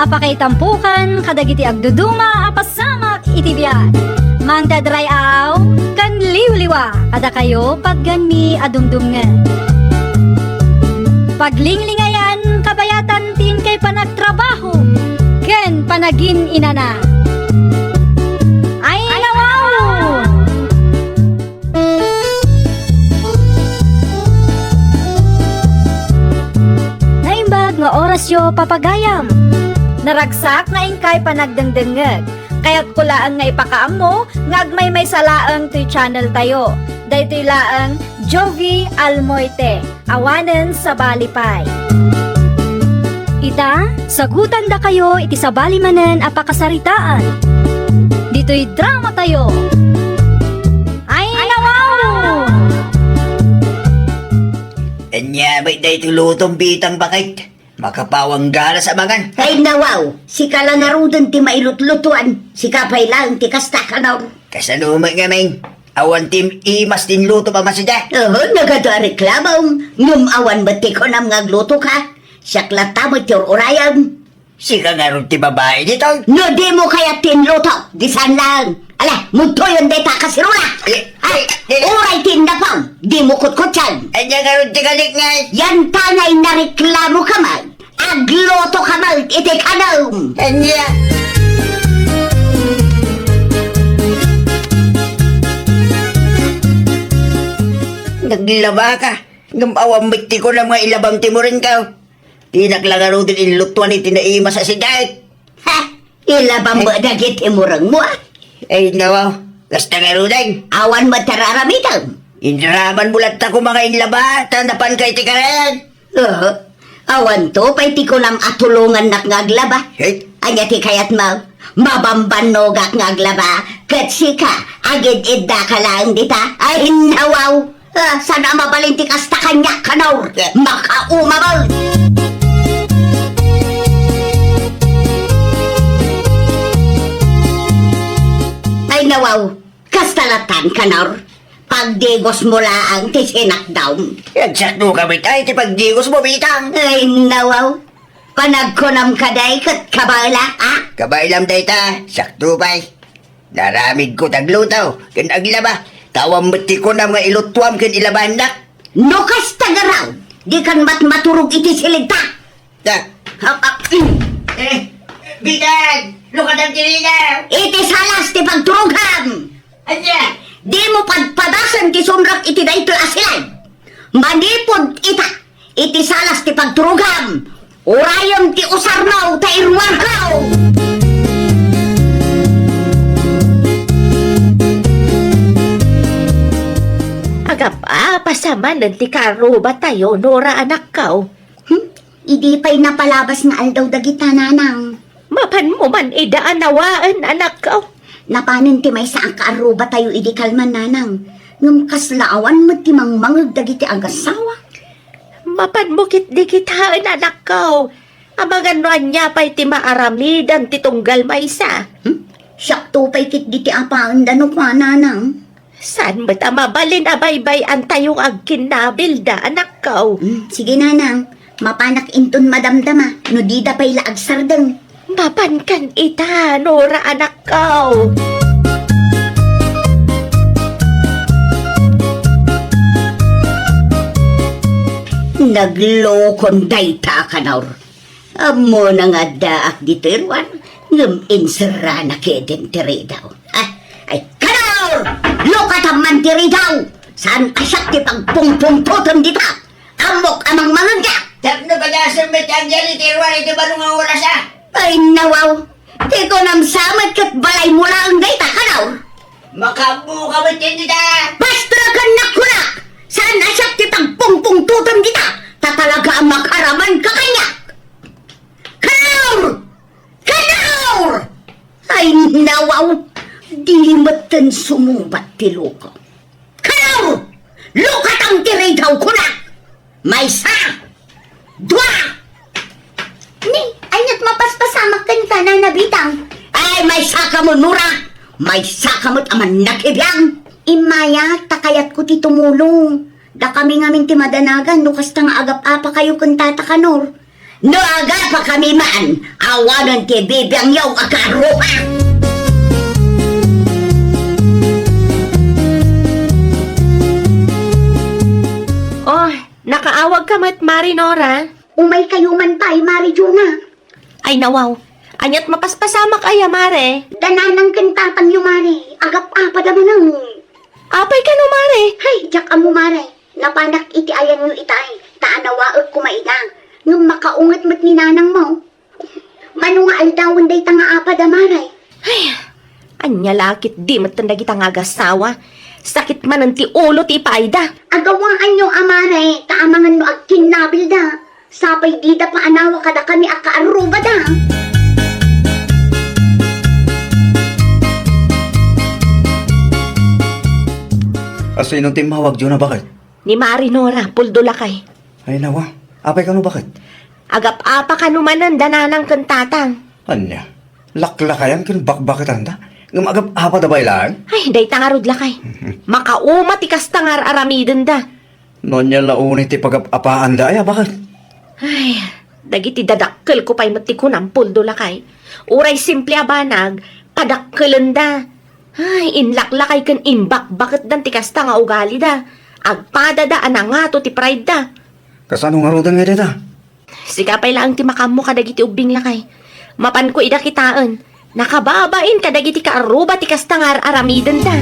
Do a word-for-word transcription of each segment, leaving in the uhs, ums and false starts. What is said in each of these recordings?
Pakaitampukan kadagiti agduduma a pasamak iti biag. Mangted ray-aw ken liwliwa kadakayo pagganmi a dumdumngeg. Paglinglingayan kabayatan ti inkay panagtrabaho ken panagin-inana. Ay, nawaw! Naimbag nga orasyo, papagayam. Naragsak nga inkay panagdengdengngeg. Kayatko laeng nga ipakaammo nga agmaymaysa laeng toy channel tayo. Daytoy laeng Jovie Almoite. Awanen sabali pay. Ita, sagutandakayo iti sabali manen a pakasaritaan. Ditoy drama tayo. Ay, nawaw! Ania met daytoy lutom, Bitang, baket? Makapawang ganas a mangan. Ay, nawaw, sika la ngaruden ti mailutlutuan, sika pay laeng ti kasta, Kanor. Kasano met ngamin? Awan ti imas ti inlutom a masida. Oho, nagadu a reklamom, ngem awan met ti kunam nga aglutoka. Siak latta met ti ur-urayem. Sika ngarud ti babai ditoy? No dimo kayat ti inluto, di saan laeng. Ala, mudtoyon dayta a kaserula. Eh, ay, eh, eh. Uray ti innapom, dimo kutkotian. Ania ngarud ti kalik ngay? Yanta nga inareklamoka met, aglutoka met iti kanem. Ania? Naglabaka, ngem awan met ti kunam nga ilabam ti murengko. Dinak la ngaruden inlutuan iti naimas a sidaek. Ha? Ilabam met dagiti murengmo, a? Ay, nawaw. Kasta ngaruden. Awan met ti ar-aramidem. Inaramanmo latta koma nga inlaba, ta napanka iti karen. Oo. Awanto pay ti kunam a tulongannak nga aglaba. Hey. Ania ti kayatmo? Mabambannogak nga aglaba, ket sika, agid-iddaka laeng dita. Ay, nawaw! Ah, saan a mabalin ti kasta kaniak, Kanor? Makaumabag! Ay, nawaw! Kasta latan, Kanor? Pagdigosmo laeng ti sinakdam. Agsakto ka met ay ti pagdigosmo, Bitang. Ay, nawaw. Panagkunam kadi ket kabaela, a? Kabailam dayta, sakto pay. Naaramidko ti agluto ken aglaba, ta awan met ti kunam nga ilutuam ken ilabannak. No kasta ngarud, dikan met maturog iti siligta. Da. Hap, hap, mm. Eh, Bitang, lukadan ti rina. Iti salas ti pagturogam. Ania? Dimo padpadasen ti sumrek iti daytoy a silay. Manipud ita, iti salas ti pagturogam, urayem ti usarmo ta iruarko. Agap-apasa manen ti karrubatayo, Nora, anakko. Hmm? Idi pay napalabas nga aldaw dagita, nanang. Mapanmo man ida a nawaen, anakko. Napanen ti maysa a kaarrubatayo idi kalman, nanang. Ngem kasla awan met ti mangmangeg dagiti agassawa. Mapanmo ketdi kitaen, anakko. Amangan no ania pay ti maaramidan ti tunggal maysa. Hmm? Siakto pay ketdi ti apaenda no kua, nanang. Saan met a mabalin a baybay-antayo nga agkinnabilda, anakko? Hmm, sige, nanang. Mapanak inton madamdama no dida pay la agsardeng. Mapankan ita, Nora, anakko. Naglokon dayta, Kanor. Ammona nga addaak ditoy ruar, ngem inserrana ketdin ti ridaw. Ah, ay, Kanor! Lukatam man ti ridaw! Saan a siak ti pagpungpungtotem dita? Ammok a mangmangegka! Tapno padasen met ti agyan iti ruar iti baro nga oras, a? Ay, nawaw! Ti kunam sa met ket balaymo laeng dayta, Kanor! Makaammoka met ken dita! Pastrakennak kunak! Saan a siak ti pagpungpungtotem dita, ta talaga a makaramanka kaniak! Kanor! Kanor! Ay, nawaw! Di metten sumungbat ti loko. Kanor! Lukatam ti ridaw, kunak! Maysa! Dua! Ni, ania't mapaspasamak kenka, Nana Bitang? Ay, maysaka met, Nora! Maysaka met a mannakibiang! Immaya, ta kayatko ti tumulong. Dakami ngamin ti madanagan no kasta nga agap-apakayo ken Tata Kanor. No agapakami man, awanen ti bibiangyo a karuha. Oh, nakaawag ka met, Mari Nora? Umay kayo man pay, Mari Juna. Ay, nawaw. Aniat mapaspasamak aya, Mare? Dananang ken tatangyo, Mare. Agap-apa da manen. Apay kano, Mare? Hay, diak ammo, Mare. Napanak iti ayanyo itay, ta anawaek koma ida. Ngem makaunget met ni nanangmo. Mano nga aldawen dayta nga apada, Mare? Ay, ania la ketdi metten dagita nga agasawa? Sakit manen ti ulo ti ipaayda. Agawaanyo a, Mare, ta amangan no agkinnabilda. Sapay dida paanawa kadakami a kaarrubada. A, sino ti immawag, Juna, baket? Ni Mari Nora, puldo lakay. Ay, nawa. Apay kano, baket? Agap-apa kano manen da nanang ken tatang. Ania? Laklakayan ken bakbaketanda? Ngem agap-apa da pay laeng? Ay, dayta ngarud lakay. Makauma ti kasta nga ar-aramidenda. No ania la unay ti pagap-apaanda aya, baket? Ay, dagiti dadakkelko pay met ti kunam, puldo lakay. Uray simple a banag, padakkelenda. Ay, inlaklakay ken imbakbaketdan ti kasta nga ugalida. Agpadada a nangato ti pride da. Kasano ngaruden nga dayta? Sika pay laeng ti makaammo kadagiti ubbing lakay. Mapanko ida kitaen. Nakababain kadagiti kaarruba ti kasta nga ar-aramidenda.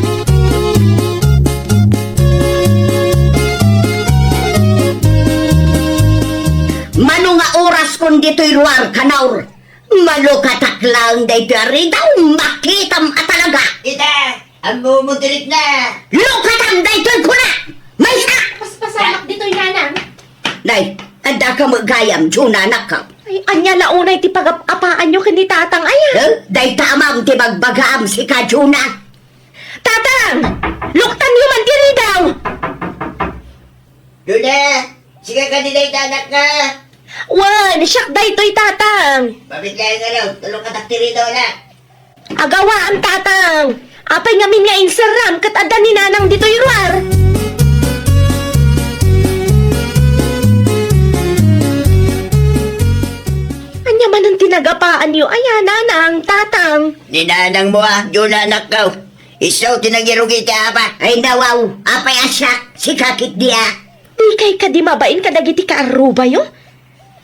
Mano nga oraskon ditoy ruar, Kanor? Malukatak laeng daytoy a ridaw, makitam a talaga. Ita, ammo mo direk na. Lukatam daytoy kuna! Maysa! Paspasamak ditoy, nanang. Nay, adda ka met gayam, Juna, anakko. Ay, ania la unay ti pagap-apaanyo ken ni tatang aya? Eh, dayta amam ti bagbagaam, sika, Juna. Tatang! Luktanyo man ti ridaw! Juna, sika kadi dayta, anakko? Wen, siak daytoy, tatang. Mabit laeng nga daw, tulong ka taktirido, anak. Agawaam, tatang. Apay ngamin nga inserram ket adda ni nanang ditoy ruar? Ania manen ti nagapaanyo aya, nanang, tatang? Ni nanang mo, a, Juna, anakko. Isu ti nangirugi ti apa. Ay, nawaw, apay a siak, sika ketdi a. Dikay kadi mabain kadagiti kaarrubayo?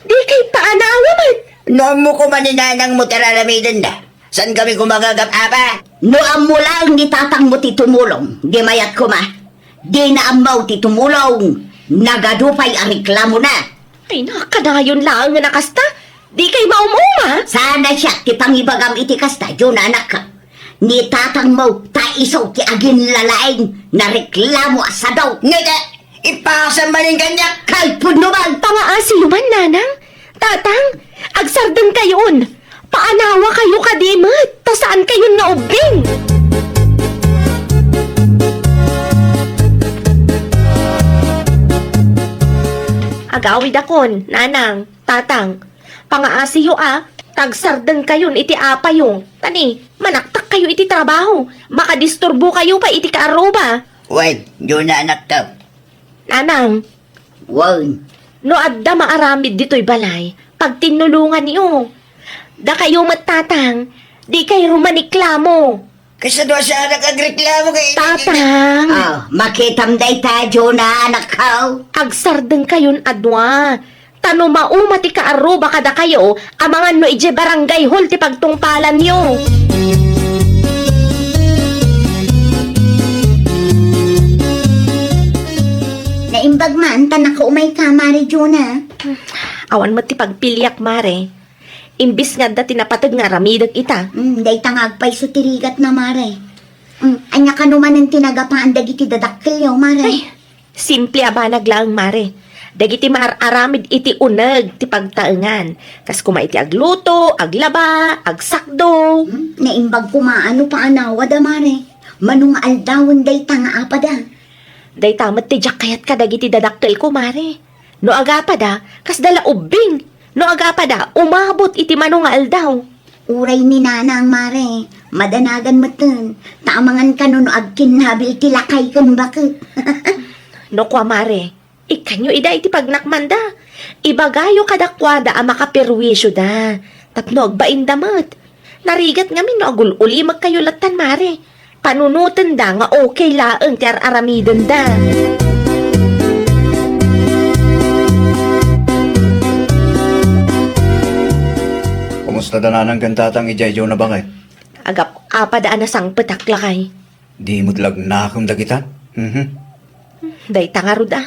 Dikay paanawa met. No ammo koma ni nanang mo ti ar-aramidenda, saan kami koma nga agap-apa? No ammo laeng ni tatang mo ti tumulong, di mayat koma. Dina ammo ti tumulong, nagadu pay a reklamona. Ay, nakadayon laeng a kasta. Dikay maum-uma. Saan a siak ti pangibagam iti kasta, Juna, anakko. Ni tatang mo, ta isu ti aginlalaing nareklamo a sadu. Ngata, ipasam manen kaniak. Kalpudno man. Pangaasiyo man, nanang. Tatang, agsardengkayon. Paanawakayo kadi met, ta saankayon nga ubbing. Agawidakon, nanang. Tatang, pangaasiyo a, ta agsardengkayon iti apayo. Ta ni, manaktakkayo iti trabaho. Makadisturbokayo pay iti kaarruba. Wen, Juna, anakko. Nanang. Wen. No adda maaramid ditoy balay, pagtinnulonganyo. Dakayo met, tatang, dikay rumaniklamo. Kasano a siak agreklamo kay Tatang! Ah, makitam dayta, Juna, anakko. Agsardengkayon a dua. Ta no mauma ti kaarruba kadakayo, amangan no idiay barangay hall ti pagtungpalanyo. Naimbag man, ta nakaumayka, Mare Juna. Awan met ti pagpiliak, Mare. Imbis nga adda ti napateg nga aramidek ita. Mm, dayta nga agpayso ti rigatna, Mare. Mm, ania kano manen ti nagapaan dagiti dadakkelyo, Mare? Ay, simple a banag laeng, Mare. Dagiti maar-aramid iti uneg ti pagtaengan. Kas koma iti agluto, aglaba, agsakdo. Mm, naimbag koma no paanawada, Mare. Mano nga aldawen dayta nga apada? Dayta met ti diak kayat kadagiti dadakkelko, Mare. No agapada, kasda la ubbing. No agapada, umabot iti mano nga aldaw. Uray ni Nanang, Mare, madanagan metten, ta amangan kano no agkinnabil ti lakay ken baket. No kua, Mare, ikkanyo ida iti pagnakmanda. Ibagayo kadakuada a makaperwisioda tapno agbainda met. Narigat ngamin no agul-ulimekkayo lattan, Mare. Panunotenda nga okay laeng ti ar-aramidenda. Kumusta da nanang ken tatang idiay Jona, bakay? Agap-apada a nasangpetak, lakay. Di met lagnakem dagitan. Mhm. Dayta ngarud a.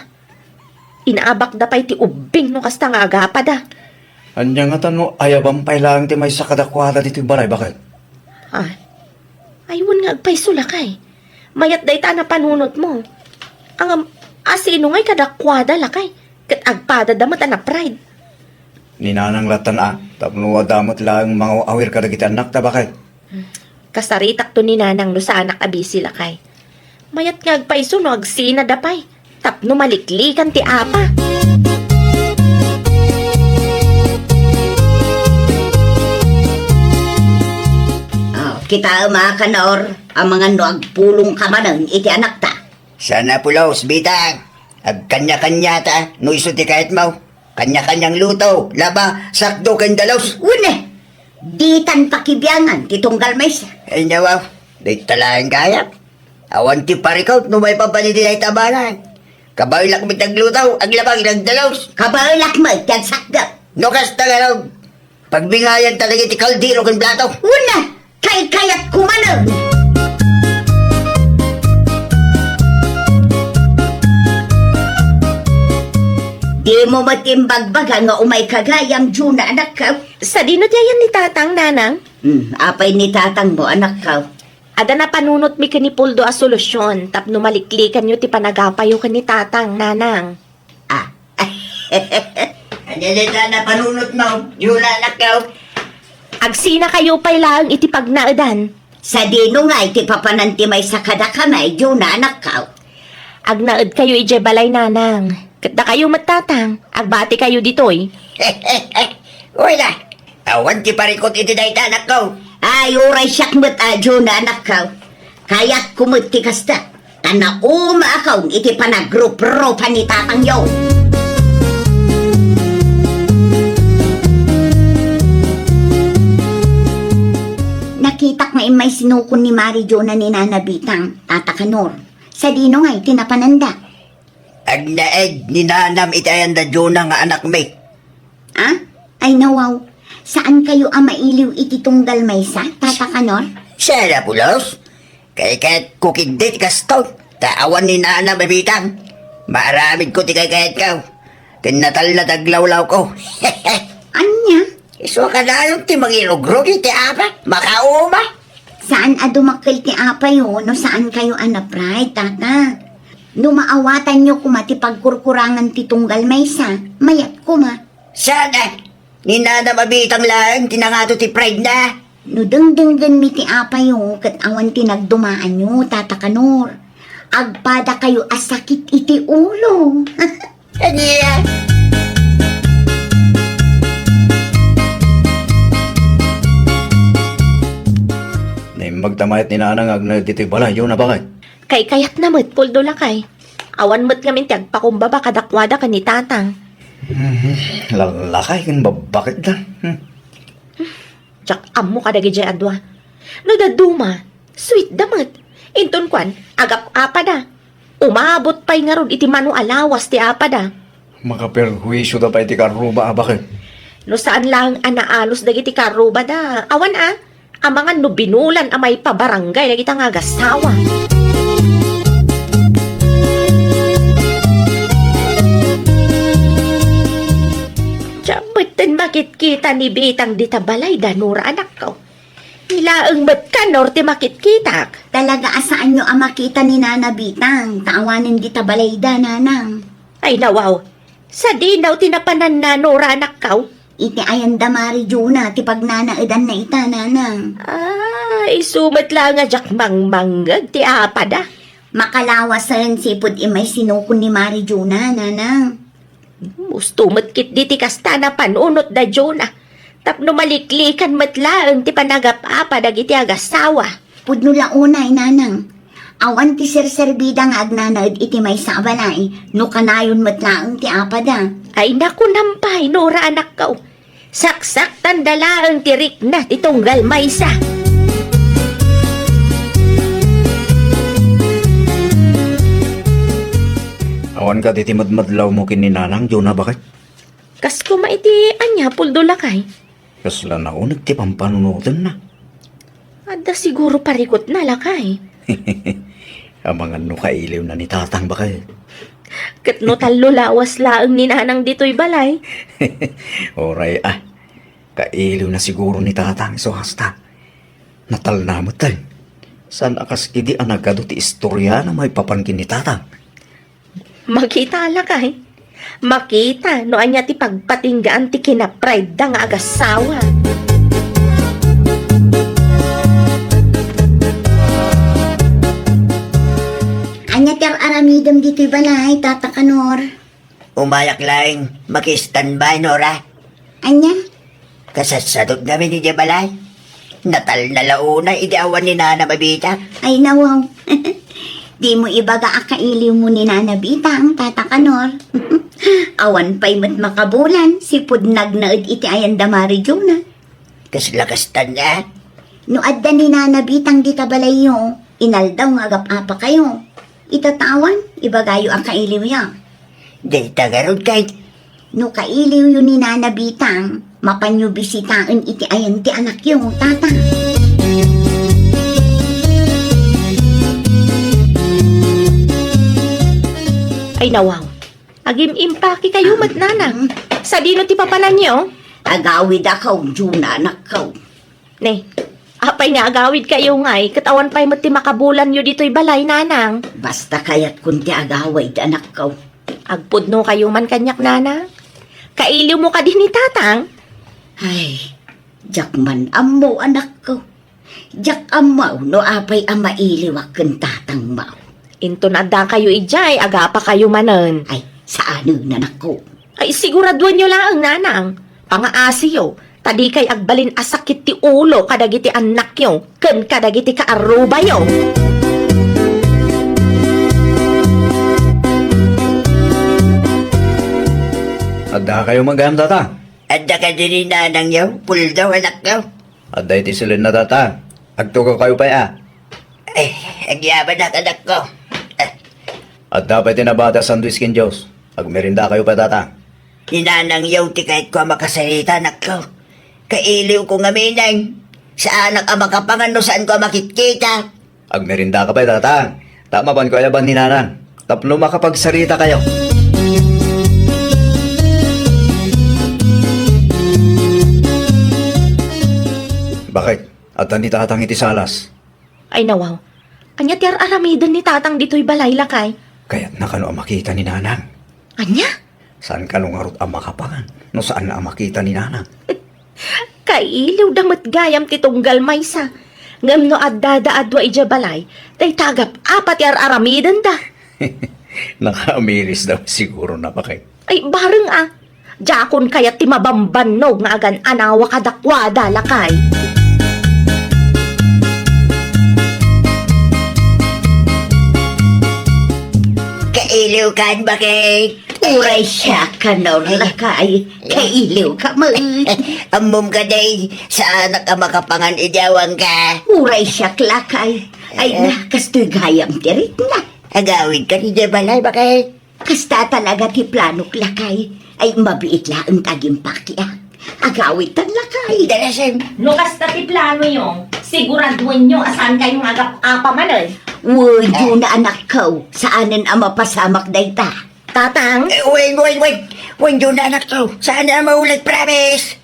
Inaabakda pay ti ubbing no kasta nga agapada. Ania ngata no ayaban pay laeng ti maysa kadakuada ditoy balay, bakay? Ay, ay, wen nga agpayso, lakay. Mayat dayta a napanunotmo. Ngem, asino ngay kadakuada, lakay? Ket agpadada met a napride. Ni nanang lattan a, tapno adda met laeng mangaw-awir kadagiti annakta, bakay. Kasaritakto ni nanang no saanak a bisi, lakay. Mayat nga agpayso no agsinada pay tapno maliklikan ti apa. Ah, kitaem a, Kanor, amangan no agpulongka manen iti anakta. Saan a pulos, Bitang. Agkanya-kanyata no isu ti kayatmo. Kanya-kanyang luto, laba, sakdo ken dalus. Wen, ditan pakibiangan ti tunggal maysa. Ay, nawaw, dayta laeng gayam. Awan ti parikut no maipapan iti dayta a balay. Kabaelak met agluto, aglaba, agdalus. Kabaelak met ti agsakdo. No kasta, ngarud, pagbingayanta dagiti kaldero ken plato. Wen, kaykayatko manen. Dimo met imbagbaga nga umayka gayam, Jona, anakko? Sadino ti ayan ni tatang, nanang? Hmm, apay ni tatangmo, anakko? Adda napanunotmi ken ni Puldo a solusion tapno maliklikanyo ti panagapayo ken ni tatang, nanang. Ah. Ania dayta a napanunotmo, Jona, anakko? Agsinakayo pay laeng iti pagnaedan. Sadino ngay ti papanan ti maysa kadakami, Jona, anakko? Agnaedkayo idiay balay, nanang. Ket dakayo met, tatang, agbatikayo ditoy. Uy, la, awan ti parikut iti dayta, anakko. Ay, uray siak met a, Jona, anakko. Kayatko met ti kasta. Ta naumaakon iti panagrupropa ni tatangyo. Nakitak nga immay sinukon ni Mari Jona ni Nana Bitang, Tata Kanor. Sadino ngay ti napananda? Agnaed ni nanam iti ayanda Jona nga anakmi. Ah? Ay, nawaw. Saankayo a mailiw iti tunggal maysa, Tata Kanor? Saan a pulos? Kaykayatko ketdi ti kasto, ta awan ni nanam a Bitang. Maaramidko ti kaykayatko. Ken natalna ti aglawlawko. Ania? Isu a kanayon ti mangirugrog iti apa? Makauma? Saan a dumakkel ti apayo no saankayo a napride, Tata. No maawatanyo koma ti pagkurkurangan ti tunggal maysa, mayat koma. Saan a? Ni nanam a Bitang laeng ti nangato ti pride na. No dengdenggenmi ti apayo ket awan ti nagdumaanyo, Tata Kanor, agpadakayo a sakit iti ulo. Ania? Naimbag ta mayat ni Nana nga agnaed ditoy balay, Jona, bakay? Kaykayatna met, Puldo, lakay. Awan met ngamin ti agpakumbaba kadakuada ken ni Tatang. Mhm. Lalakay ken babbaketda. Hmm. Diak ammo kadagiti adua. No dadduma, sweet da met. Inton kuan, agap-apada. Umabot pay ngarud iti mano a lawas ti apada. Makaperhuisioda pay ti karruba a baket. No saan laeng a naanos dagiti karrubada, awan a, amangan no binulan a maipabarangay dagita nga agasawa. Diak metten makitkita ni Bitang dita balay da, Nora, anakko. Ilaeng met, Kanor, ti makitkitak. Talaga a saanyo a makita ni Nana Bitang, ta awanen dita balayda, Nanang. Ay, nawaw. Sadino ti napananna, Nora, anakko? Iti ayanda Mari Jona ti pagnanaedanna ita, Nanang. Ah, isu met la nga diak mangmangngeg ti apada. Makalawasen sipud immay sinukon ni Mari Jona, Nanang. Musto met ketdi ti kasta a panunot da Jona, tapno maliklikan met laeng ti panagap-apa dagiti agasawa. Pudno la unay, Nanang. Awan ti serserbida nga agnanaed iti maysa a balay, no kanayon met laeng ti apada. Ay, naku, nampay, Nora, anakko. Saksaktanda laeng ti rikna ti tunggal maysa. Awan kadi ti madmadlawmo ken ni Nanang Juna, baket? Kas koma iti ania, Puldo, lakay? Kasla nauneg ti pampanunotenna. Adda siguro parikutna, lakay. Amangan no kailiwna ni Tatang, baket. Ket no tallo lawas laeng ni Nanang ditoy balay. Uray a, kailiwna siguro ni Tatang isu hasta. Natalna met, ay. Saan a kas idi a nagadu ti istoriana maipapan ken ni Tatang? Makita, lakay. Makita no ania ti pagpatinggaan ti kinapride-da nga agasawa. Ania ti ar-aramidem ditoy balay, Tata Kanor? Umayak laeng, maki-standby, Nora. Ania? Kasassadot ngamin idiay balay. Natalna la unay idi awan ni Nana Mabita. Ay, nawaw. Dimo ibaga a kailiwmo ni Nana Bitang, Tata Kanor. Awan pay met makabulan, sipud nagnaed iti ayanda Mari Juna. Kasla kastan nga? No adda ni Nana Bitang dita balayyo, inaldaw nga agap-apakayo. Itatawan, ibagayo a kailiwyo. Dayta garud kay. No kailiwyo ni Nana Bitang, mapanyo bisitaen iti ayan ti anakyo, Tata. Ay, nawaw. Agim-impake kayo met, Nana. Sadino ti papananyo? Agawid a kaw, Juna, anakkaw. Ne, apay nga agawid kayo ngay, ket awan pay met ti makabulanyo ditoy balay, Nanang. Basta kayatkon ti agawid, anakko. Agpudno kayo man kaniak, Nanang. Kailiwmo kadi ni Tatang? Ay, diak man ammo, anakko. Diak ammo no apay a mailiwak ken Tatang Mao. Inton adda kayo idiay, agapa kayo manen. Ay, saanen, anakko. Ay, siguraduenyo laeng, Nanang. Pangaasiyo, ta dikay agbalin a sakit ti ulo kadagiti annakyo ken kadagiti kaarrubayo. Adda kayo man gayam, Tata? Adda kadi ni Nanangyo, Puldo, anakko? Adda iti silenna, Tata. Agtugaw kayo pay, a. Ay, agyaman a, anakko. Ah. Adda pay ti nabada sandwich ken juice. Agmerienda kayo pay, Tata. Ni Nanangyo ti kayatko a makasarita, anakko. Kailiwko ngamin. Saanak a makapangan no saanko a makitkita. Agmerienda ka pay, Tata. Ta mapanko ayaban ni Nanang. Tapno makapagsarita kayo. Baket? Adda ni Tatang iti salas. Ay, nawaw. Ania ti ar-aramiden ni Tatang ditoy balay, lakay? Kayatna kano a makita ni Nanang. Ania? Saan kano ngarud a makapangan no saanna a makita ni Nanang? Kailiwda met gayam ti tunggal maysa. Ngem no addada a dua idiay balay, dayta agap-apa ti ar-aramidenda. Nakaamirisda siguro, baket. Ay, bareng a. Diakon kayat ti mabambannog nga agan-anawa kadakuada, lakay. Kailiwkan, baket. Uray siak, Kanor, lakay. Kailiwka met. Ammom kadi, saanak a makapangan idi awanka. Uray siak, lakay. Ay na, kastoy gayam ti rikna. Agawidkan idiay balay, baket. Kasta talaga ti planok, lakay. Ay, mabiit laeng ti agimpakiak. Agawidtan, lakay. Dalasim. No kasta ti planoyo, siguraduenyo a saan kayo nga agap-apa manen. Wen, Juna, anakko. Saanen a mapasamak dayta. Tatang? Eh, wen, wen, wen. Wen, Juna, anakko. Saanen a maulit, promise.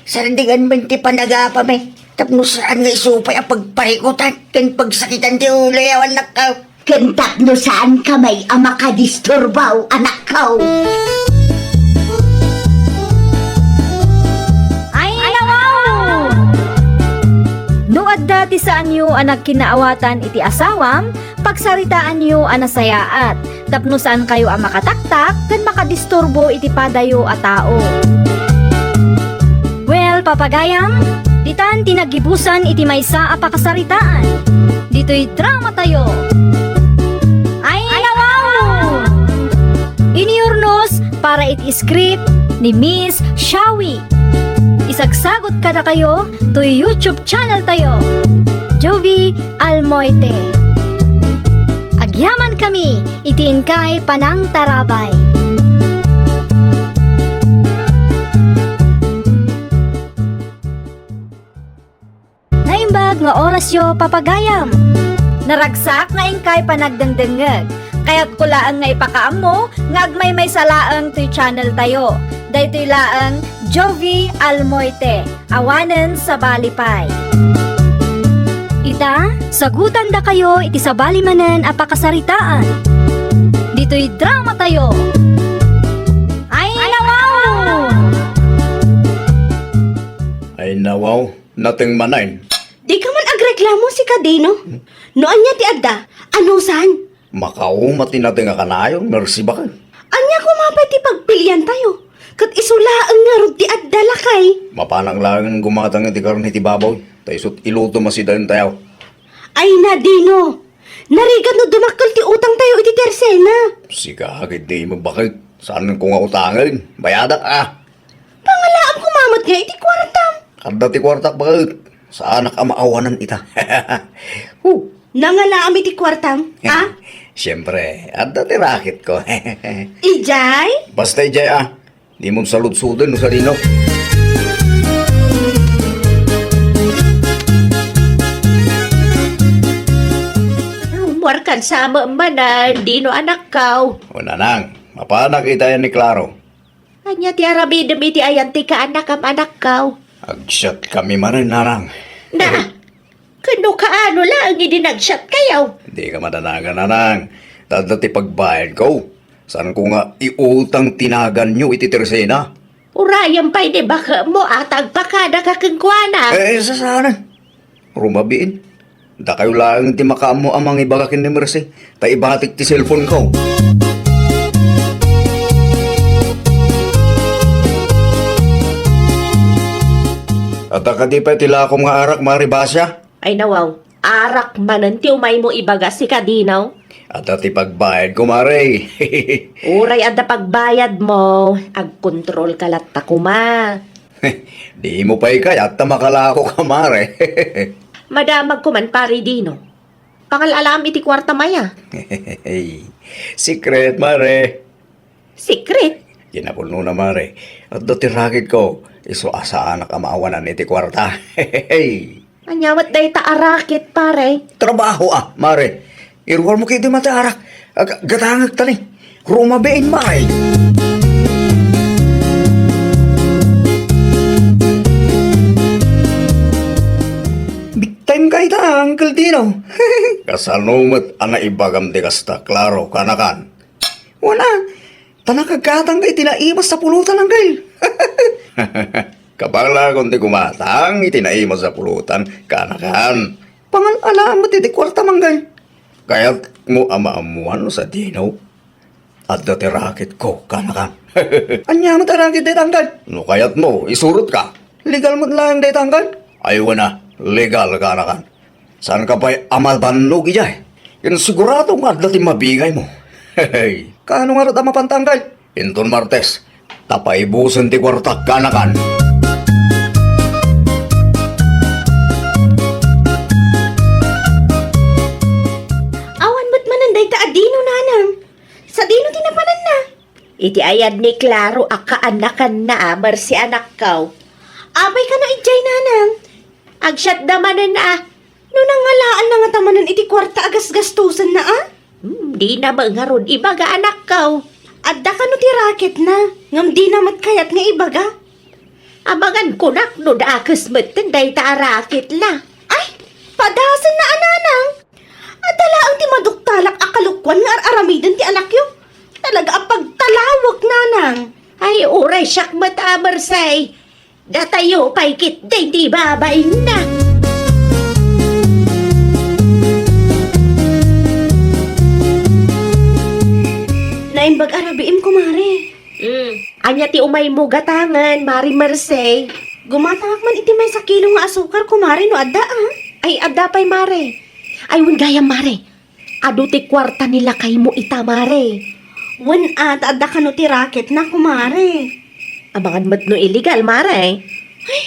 Sardingan man ti panagapam, eh. Tapno saan nga isu pay a pagparikutan ken pagsakitan ti ulo, yawan, anakko. Ken tapno saan ka met a makadisturbo, anakko. Ay, nawaw! No adda ti saanyo a nagkinaawatan iti asawam, pagsaritaanyo a nasayaat, tapno saan kayo a makataktak ken makadisturbo iti padayo a tao. Well, papagayam, ditan ti naggibusan iti maysa a pakasaritaan. Ditoy drama tayo. Script ni Miss Shawi. Isagsagot kadakayo toy YouTube channel tayo, Jovie Almoite. Agyaman kami iti inkay panangtarabay. Naimbag nga orasyo, papagayam. Naragsak nga inkay panagdengdengngeg. Kayatko laeng nga ipakaammo nga agmaymaysa laeng toy channel tayo. Daytoy laeng Jovie Almoite, awanen sabali pay. Ita, sagutandakayo iti sabali manen a pakasaritaan. Ditoy drama tayo. Ay, nawaw! Ay, nawaw. Nateng manen. Dika man agreklamo, sika Dino. No ania ti adda, anusan? Makauma ti nateng a kanayon, Mercy, baket. Ania koma pay ti pagpiliantayo? Ket isu laeng ngarud ti adda, lakay. Mapanak laeng gumatang iti karne ti baboy, ta isut' iluto masidaentayo. Ay na, Dino. Narigat no dumakkel ti utangtayo iti Tersena. Sika, agiddi mo, baket. Saanko nga utangen. Bayadak, a. Pangalaam koma met nga iti kuartam. Adda ti kuartak, baket. Saanak a maawanan ita. Huh. Nangalaam iti kuartam, a? Siempre, adda ti racketko. Idiay? Basta idiay, a. Dimon saludsoden no sadino. Rummuarkan sa manen, Dino, anakko. O, nanang, mapanak itayan ni Claro. Ania ti aramidem iti ayan ti kaanakam, anakko? Agsiatkami manen, nanang. Na, ken no kaano laeng idi nagsiatkayo? Dika madanagan, nanang. Ta adda ti pagbayadko. Saanko nga iutang ti naganyo iti Tersena. Urayem pay ni baketmo a ta agpakadaka kenkuana. Eh, sasaanen. Rumabiin. Dakayo laeng ti makaammo a mangibaga ken ni Mercy, ta ibatik ti cellphoneko. Adda kadi pay ti lakom nga arak, Mare Basia? Ay, nawaw. Arak manen ti umaymo ibaga, sika Dino? Adda ti pagbayadko, Mare. Uray adda pagbayadmo, agkontrolka latta koma. Dimo pay kayat ta makalakoka, Mare. Madamagko man, Pare Dino. Pangal-alam iti kuartam aya. Secret, Mare. Secret? Kinapudnona, Mare. Adda ti racketko. Isu a saanak a maawanan iti kuarta. Ania met dayta a racket, pare? Trabaho, a, Mare. Iruarmo ketdi met ti arak. Ag-, gatangek ta ni. Rumabiin, Mare. Big time ka ita, Uncle Dino. Kasano met a naibagam ti kasta, Claro, kanakan? Wala. Ta nakaggatangka iti naimas a pulutan, Uncle. Kabalakon ti gumatang iti naimas a pulutan, kanakan. Pangal-alam met iti kuartam, Uncle. Kayatmo a maammuan no sadino? Adda ti racketko, kanakan. Ania met a racket dayta, Uncle? No kayatmo, isurotka. Legal met laeng dayta, Uncle? Ay, wen a, legal, kanakan. Saanka pay a mabannog idiay? Ken sigurado nga adda ti mabigaymo. Kaano ngarud a mapanta, Uncle? Inton Martes, ta paibusen ti kuartak, kanakan. Awan met manen dayta a Dino, nanang. Sadino ti napananna? Iti ayad ni Claro a kaanakanna a Mercy, anakko. Apay kano idiay, nanang? Agsiatda manen a. No nangalaanna ngata manen iti kuarta a gasgastosenna, a? Hmm, dina met ngarud ibaga, anakko. Adda kano ti racketna, ngem dina met kayat nga ibaga. Amangan kunak no dakes metten dayta a racketna. Ay, padasenna a, nanang. Adda laeng ti maduktalak a kalokuan nga ar-aramiden ti anakyo. Talaga a pagtalawek, nanang. Ay, uray siak met a, Mercy. Datayo pay ketdi ti babainna. Naimbag a rabiim, kumare. Mm. Ania ti umaymo gatangen, Mare Mercy? Gumatangak man iti maysa kilo nga asukar, kumare, no adda, a? Ay, adda pay, Mare. Ay, wen gayam, Mare. Adu ti kuarta ni lakaymo ita, Mare. Wen a, ta adda kano ti racket na, kumare. Amangan met no illegal, mare. Ay,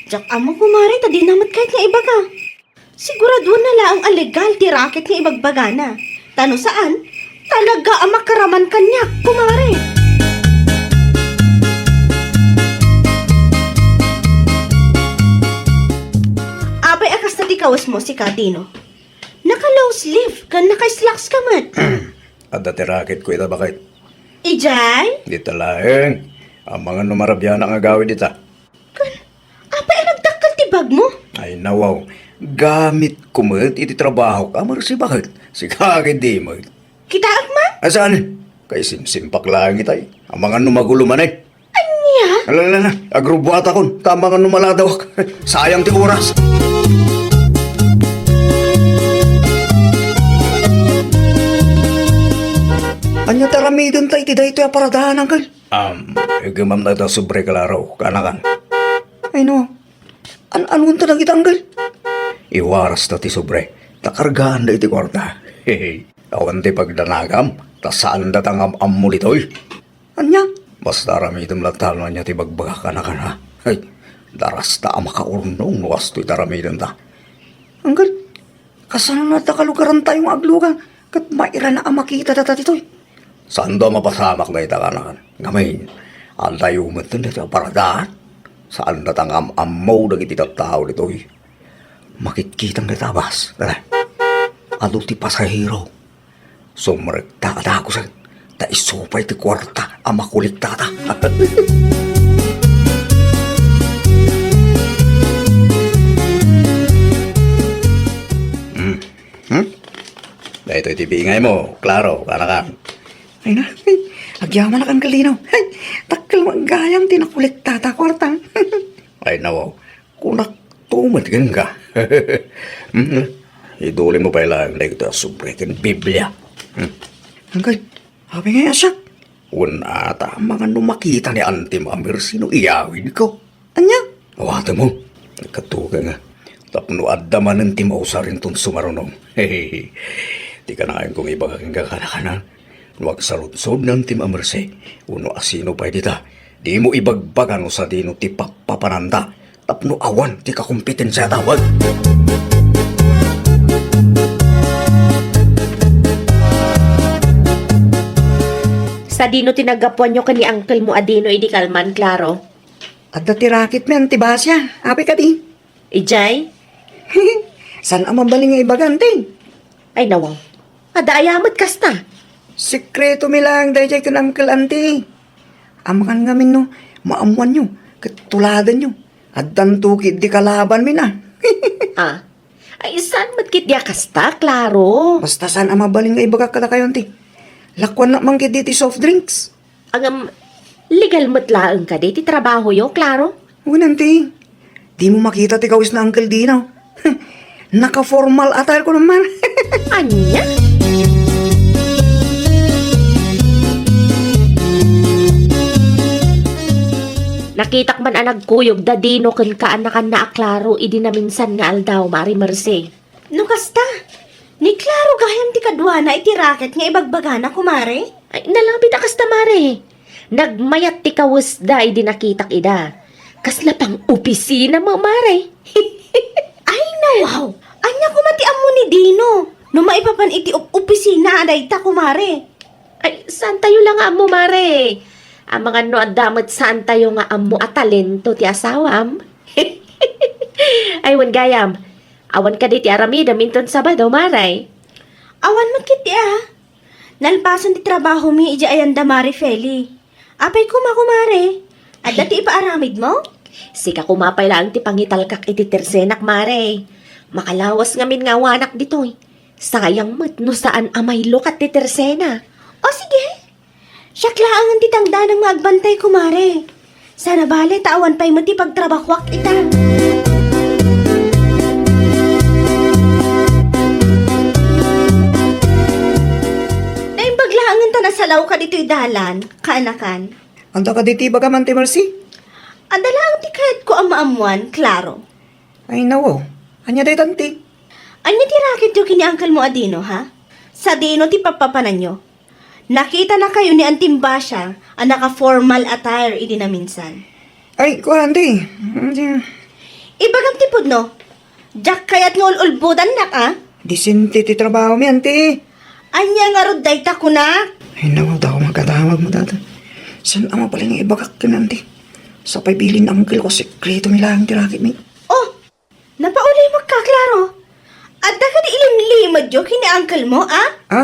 diak ammo, kumare, ta dina met kayat nga ibaga. Siguraduan na laeng a legal ti racket nga ibagbagana. Ta no saan, talaga a makaraman kaniak, kumare. Apay a kasta ti kawesmo, sika, Dino? Naka-long sleeve ken naka-slacks ka met. Adda ti racket ko ita, baket. Idiay? Dita laeng. Amangan no marabianak nga agawid ita. Ken, apay a nagdakkel ti bagmo? Ay, nawaw. Gamit ko met iti trabahok a mersi, baket. Sika ket di met. Kitaek man? Asan? Kay simsimpak laeng itay. Amangan no magulo manen. Ania? Ala, ala, ala. Agrubuatakon. Tama nga no maladawak. Sayang ti oras. Ania ti aramidenta iti daytoy a paradanan, Angkel? Um, igimam na ita sobre, Claro, kanakan. Ay, no. An-, anunta dagiti, Angkel? Iwaras ta ti sobre. Ta kargaan da iti kuarta. Awan ti pagdanagam. Ta saan da ta ngam-ammo ditoy. Ania? Basta aramidem latta no ania ti bagbagak, kanakan, ha? Ay, darasta a makaurnong no kastoy ti aramidenta. Angkel, kasano ta kalugarantayo nga aglugar ket mairana a makita data ditoy? Saanda a mapasamak dayta, kanakan. Ngamin, addayo met dayta a paradaan. Saanda ta ngam-ammo dagiti tattao ditoy. Makitkitang dayta a bus. Tara. Adu ti pasahero. Sumrekta a dagusen, ta isu pay ti kuarta a makolektata. Hmm? Hmm? Daytoy ti biingaymo, Claro, kanakan. Ay na, ay, agyamanak, Angkel Dino. Ay, dakkel met gayam ti nakolektata a kuarta. Ay, nawaw. Kunakto met kenka. Hmm, idulimo pay laeng daytoy a sobre ken Biblia. Hmm. Angkel, apay ngay a siak? Wen a, ta amangan no makita ni Antim a Mersi no iyawidko. Ania? Awatemmo. Nagkatuga nga. Tapno adda manen ti mausar inton sumarunong. Ti kanayon kong ibaga kenka, kanakan. No agsaludsod ni Antim a Mersi, wenno asino pay dita, dimo ibagbaga no sadino ti pappapananda tapno awan ti kakompetensiata. Wen. Sadino ti naggapuanyo ken ni uncle mo a Dino idi kalman, Claro? Adda ti racket mi, Auntie Basia. Apay kadi? Idiay? Saan a mabalin nga ibaga, Auntie? Ay, nawaw. Adda aya met kasta? Sekreto mi laeng daydiay ken Uncle, Auntie. Amangan ngamin no maammoanyo ket tuladanyo. Addanto ketdi kalaban mi na. Ah. Ay, saan met ketdi a kasta, Claro? Basta saan a mabalin nga ibagak kadakayo, Auntie. Lakuannak man ketdi ti soft drinks. Ngem, legal met laeng kadi ti trabahoyo, Claro? Wen, Auntie. Dimo makita ti kawes ni Uncle Dino. Naka-formal attire ko naman. Ania? Nakitak man a nagkuyog da Dino ken kaanakanna a Claro idi naminsan nga aldaw, Mare Mercy. No kasta, ni Claro gayam ti kaduana iti racket nga ibagbagana, kumare? Ay, nalabit a kasta, mare. Nagmayat ti kawesda idi nakitak ida. Kasla pang-opisina met, mare. Ay, nawaw! Ania koma ti ammo ni Dino no maipapan iti op-, opisina a dayta, kumare? Ay, saantayo la nga ammo, mare. Amangan no adda met saantayo nga ammo a talento ti asawam. Ay, wen gayam, awan kadi ti aramidem inton Sabado, mare? Awan met ketdi a. Nalpasen ti trabahomi idiay ayanda, Mare Feli. Apay koma, kumare? Adda ti ipaaramidmo? Sika koma pay laeng ti pangitalkak iti tersenak, mare. Makalawas ngamin nga awanak ditoy. Sayang met no saan a mailukat ti tersena. O sige. Siak laengen ti tangdanang nga agbantay, kumare. Saan a bale ta awan pay met ti pagtrabahoak ita. Naimbag laengen ta nasalawka ditoy dalan, kaanakan. Anta kadi ti ibagam, Auntie Mercy? Adda laeng ti kayatko a maammoan, Claro. Ay, nawaw. Ania dayta, Auntie? Ania ti racketyo ken ni uncle mo a Dino, ha? Sadino ti pappapananyo? Nakitanakayo ni Antim Basha a naka-formal attire idi naminsan. Ay, kuan, Auntie. Auntie. Ibagam ti pudno, diak kayat nga ul-ulbodannak, a? Disente ti trabahomi, Auntie. Ania ngarud dayta kunak? Ay, naku, dako makatawag mo, Tata. Saan a mabalin nga ibagak ken Auntie? Sapay bilin ni uncle ko, sekreto mi laeng ti racket mi. Oh, napaulay mo ka, Claro. Adda kadi ilimlimedyo ken ni uncle mo, a? Ha?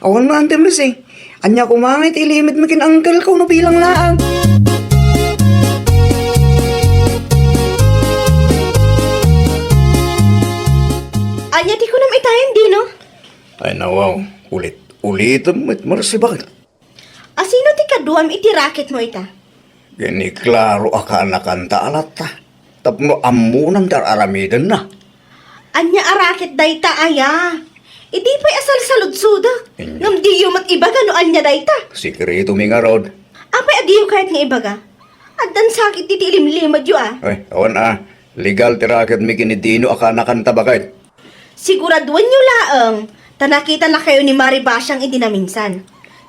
Awan mo, Auntie Mercy. Ania koma nga iti ilimedmi ken uncle ko no bilang laeng. Ania ti kunam itayen, Dino? Ay, nawaw. Ulit-ulitem met, Mercy, bakit? Asino ti kaduam iti racket mo ita? Ken ni Claro a kaanakanta a latta. Tapno ammona ti ar-aramidenna. Ania a racket dayta, aya? Idi pay a salsaludsodek. Ania? Ngem diyo met ibaga no ania dayta. Sekreto mi ngarud. Apay a diyo kayat nga ibaga? Addan sakit iti ilimlimedyo, a. Ay, awan, a. Legal ti racket mi ken ni Dino a kaanakanta, bakit? Siguraduenyo laeng ta nakitanakayo ni Mari Bashang idi naminsan.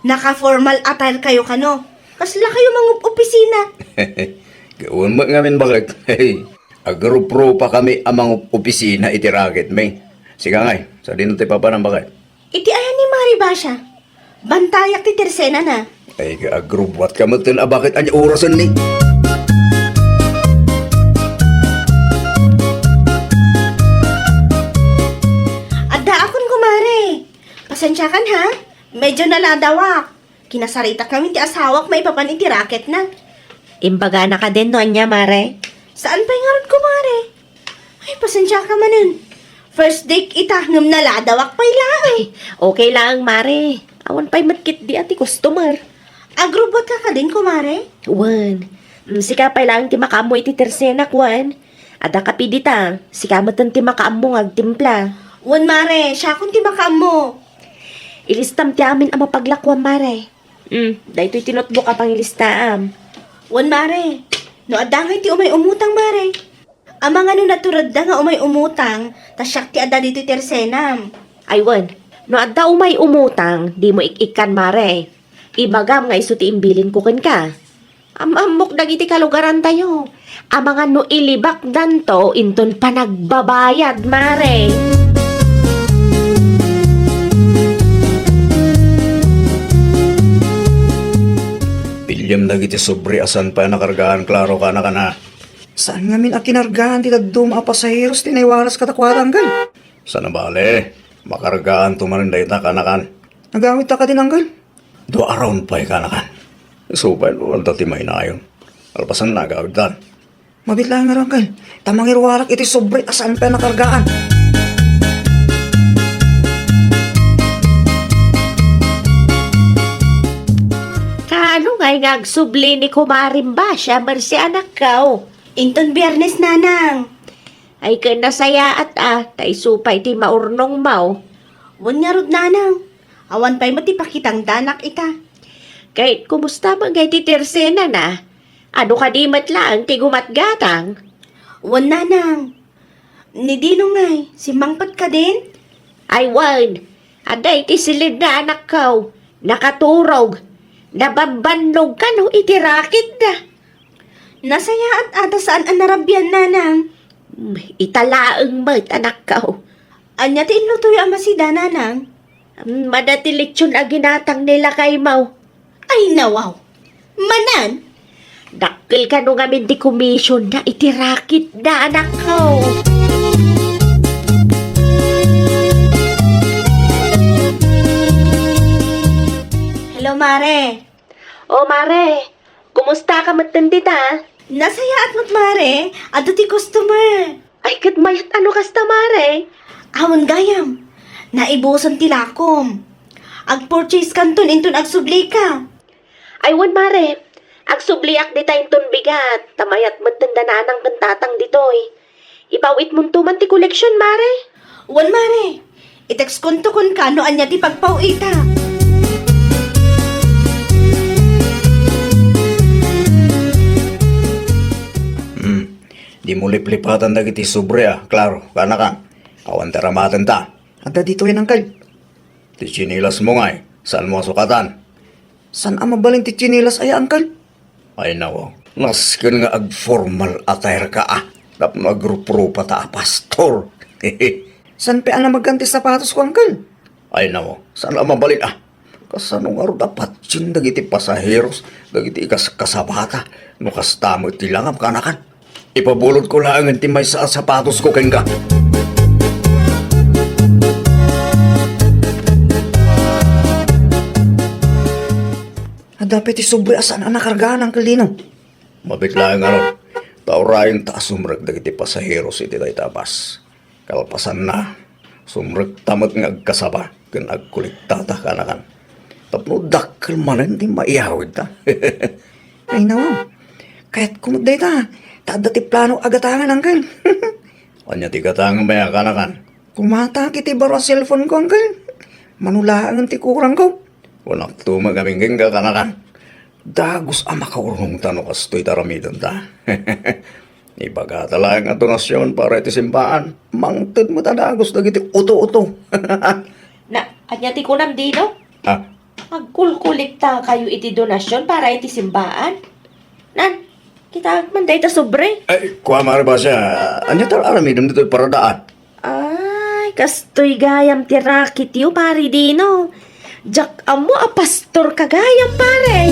Naka-formal attire kayo kano. Kasla kayo mangup-opisina. Gawen met ngamin, bakit? Agruprupa kami a mangup-opisina iti racket mi. Sika ngay, sadino ti papanam, bakit? Iti ayan ni Mari Basha? Bantayak ti tersenana. Ay, agrubwat ka met ken a bakit ania orasen ni? Addaakon, kumare. Pasensiakan, ha? Medyo naladawak. Kinasaritak ngamin ti asawak maipapan iti racketna. Imbagana kadin no ania, mare? Saan pay ngarud, kumare? Ay, pasensiaka manen. First date ita, ngem naladawak pay laeng. Ay, okay laeng, mare. Awan pay met ketdi a ti customer. Agrubot ka kadin, kumare? Wen. Mm, sika pay laeng ti makaammo iti tersenak, wen. Adda kape dita. Sika met ti makaammo nga agtimpla. Wen, mare. Siakon ti makaammo. Ilistam ti amin a mapaglakuam, mare. Mm, daytoy ti notebook a pangilistaam. Wen, mare. No adda ngay ti umay umutang, mare. Amangan no naturedda nga umay umutang, ta siak ti adda ditoy tersenam. Ay wen, no adda umay umutang, dimo ik-ikkan, mare. Ibagam nga isu ti imbilinko kenka. Am-ammok dagiti kalugarantayo. Amangan no ilibakdanto inton panagbabayad, mare. Piliem dagiti sobre a saan pay a nakargaan, Claro, kaanakan. Saan ngamin a kinargaan ti dadduma a pasaheros ti naiwaras kadakuada, Anggal? Saan a bale, makargaanto manen dayta, kaanakan. Nagawidta kadin, Anggal? Dua a round pay, kaanakan. Isu pay no adda ti mainayon. Kalpasanna, agawidtan. Mabiit laeng ngarud, Anggal. Ta mangiruarak iti sobre a saan pay a nakargaan. Kaano ngay nga agsubli ni Kumarim Basha, Mercy, anakko? Inton Biyernes, nanang. Ay, ken nasayaat a, ta isu pay ti maurnongmo. Wen ngarud, nanang. Awan pay met ti pakitangdanak ita. Ket kumusta met ngay ti tersenana? Adu kadi met laeng ti gumatgatang? Wen, nanang. Ni Dino ngay, simmangpet kadin? Ay wen, adda iti silidna, anakko. Nakaturog. Nabambannog kano iti raketda. Nasayaat a ta saan a narabian, nanang. Hmm, ita laeng met, anakko. Ania ti inlutoyo a masida, nanang? Hmm, mada ti lechon a ginatang ni lakaymo. Ay, nawaw. Manen? Dakkel kano ngamin ti commissionna iti raketda, anakko. Hello, mare. O, mare. Kumusta ka metten dita? Nasayaat met, mare. Adda ti customer. Ay, ket mayat a no kasta, mare. Awan gayam. Naibusen ti lakom. Agpurchase kanton inton agsubli ka. Ay, wen, mare. Agsubliak dita inton bigat. Ta mayat metten da nanang ken tatang ditoy. Ipaw-itmonto man ti koleksyon, mare. Wen, mare. I-text konto kenka no ania ti pagpaw-ita. Hmm. Dimo liplipatan dagiti sobre a, Claro, kaanakan. Awan ti aramatenta. Adda ditoy, Angkel. Ti tsinelasmo ngay. Saanmo a sukatan? Saan a mabalin ti tsinelas aya, Uncle? Ay, nawaw. Nasken nga ag-formal attire ka, a. Tapno agruprupa ta a pastor. Saan pay a namagkan ti sapatosko, Uncle? Ay, nawaw. Saan a mabalin, a. Kasano ngarud a patien dagiti pasaheros, dagiti ikaskasabata, no kasta met ti langam, kanakan? Ipabulodko laengen ti maysa a sapatosko kenka. Adda pay ti sobre a saan a nakargaan, Uncle Dino. Mabiit laeng ngarud, ta urayenta a sumrek dagiti pasaheros iti dayta a bus. Kalpasanna, sumrekta met nga agkasaba ken agkolektata, kanakan. Tapno dakkel manen ti maiyawidta. Ay, nawaw. Kayatko met dayta. Ta adda ti plano a gatangen, Uncle. Ania ti gatangem aya, kanakan? Kumatak iti baro a cellphone ko, Uncle. Mano laengen ti kurangko. Kunakto met ngamin kenka, kanakan. Dagus a makaurnongta no kastoy ti aramidenta. Ibagata laeng nga donasyon para iti simbaan. Mangted met a dagus dagiti uto-uto. Na, ania ti kunam, Dino? Ah. Agkolkolektakayo iti donasyon para iti simbaan? Nan, kitaek man dayta sobre. Ay, kua, Mari Basia, ania ti aramidem ditoy paradaan? Ay, kastoy gayam ti raketyo, Pari Dino. Diak ammo a pastor ka gayam, pare.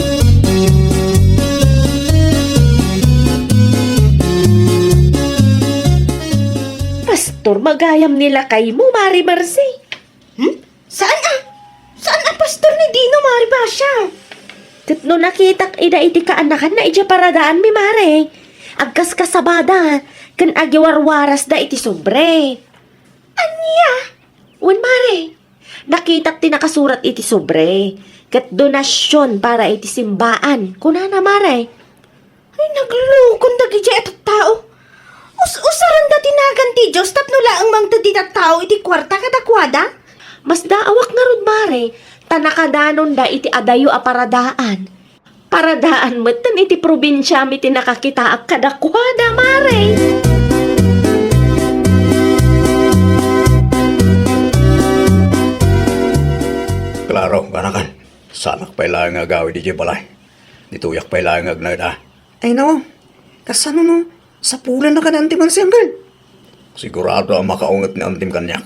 Pastor met gayam ni lakaymo, Mari Mercy. Hmm? Saan a? Saan a pastor ni Dino, Mari Basia? Ket no nakitak ida iti kaanakanna idiay paradaanmi, Mare, agkaskasabada ken agiwarwarasda iti sobre. Ania? Wen, Mare, nakitak ti nakasurat iti sobre, ket donasyon para iti simbaan, kunana, Mare. Ay, naglukon dagidiay a tattao. Us-usaranda ti nagan ti Dios tapno laeng mangted ti tattao iti kuarta kadakuada? Masdaawak ngarud, Mare, ta nakadanonda iti adayo a paradaan. Paradaan metten iti probinsiami ti nakakitaak kadakuada, Mare. Klaro, kanakan. Saanak pay laeng nga agawid idiay balay. Ditoyak pay laeng nga agnaed, a. Ay, no. Kasano no? Sapulanna ka ni Auntie Mercy, Uncle. Sigurado a makaunget ni Auntie kaniak.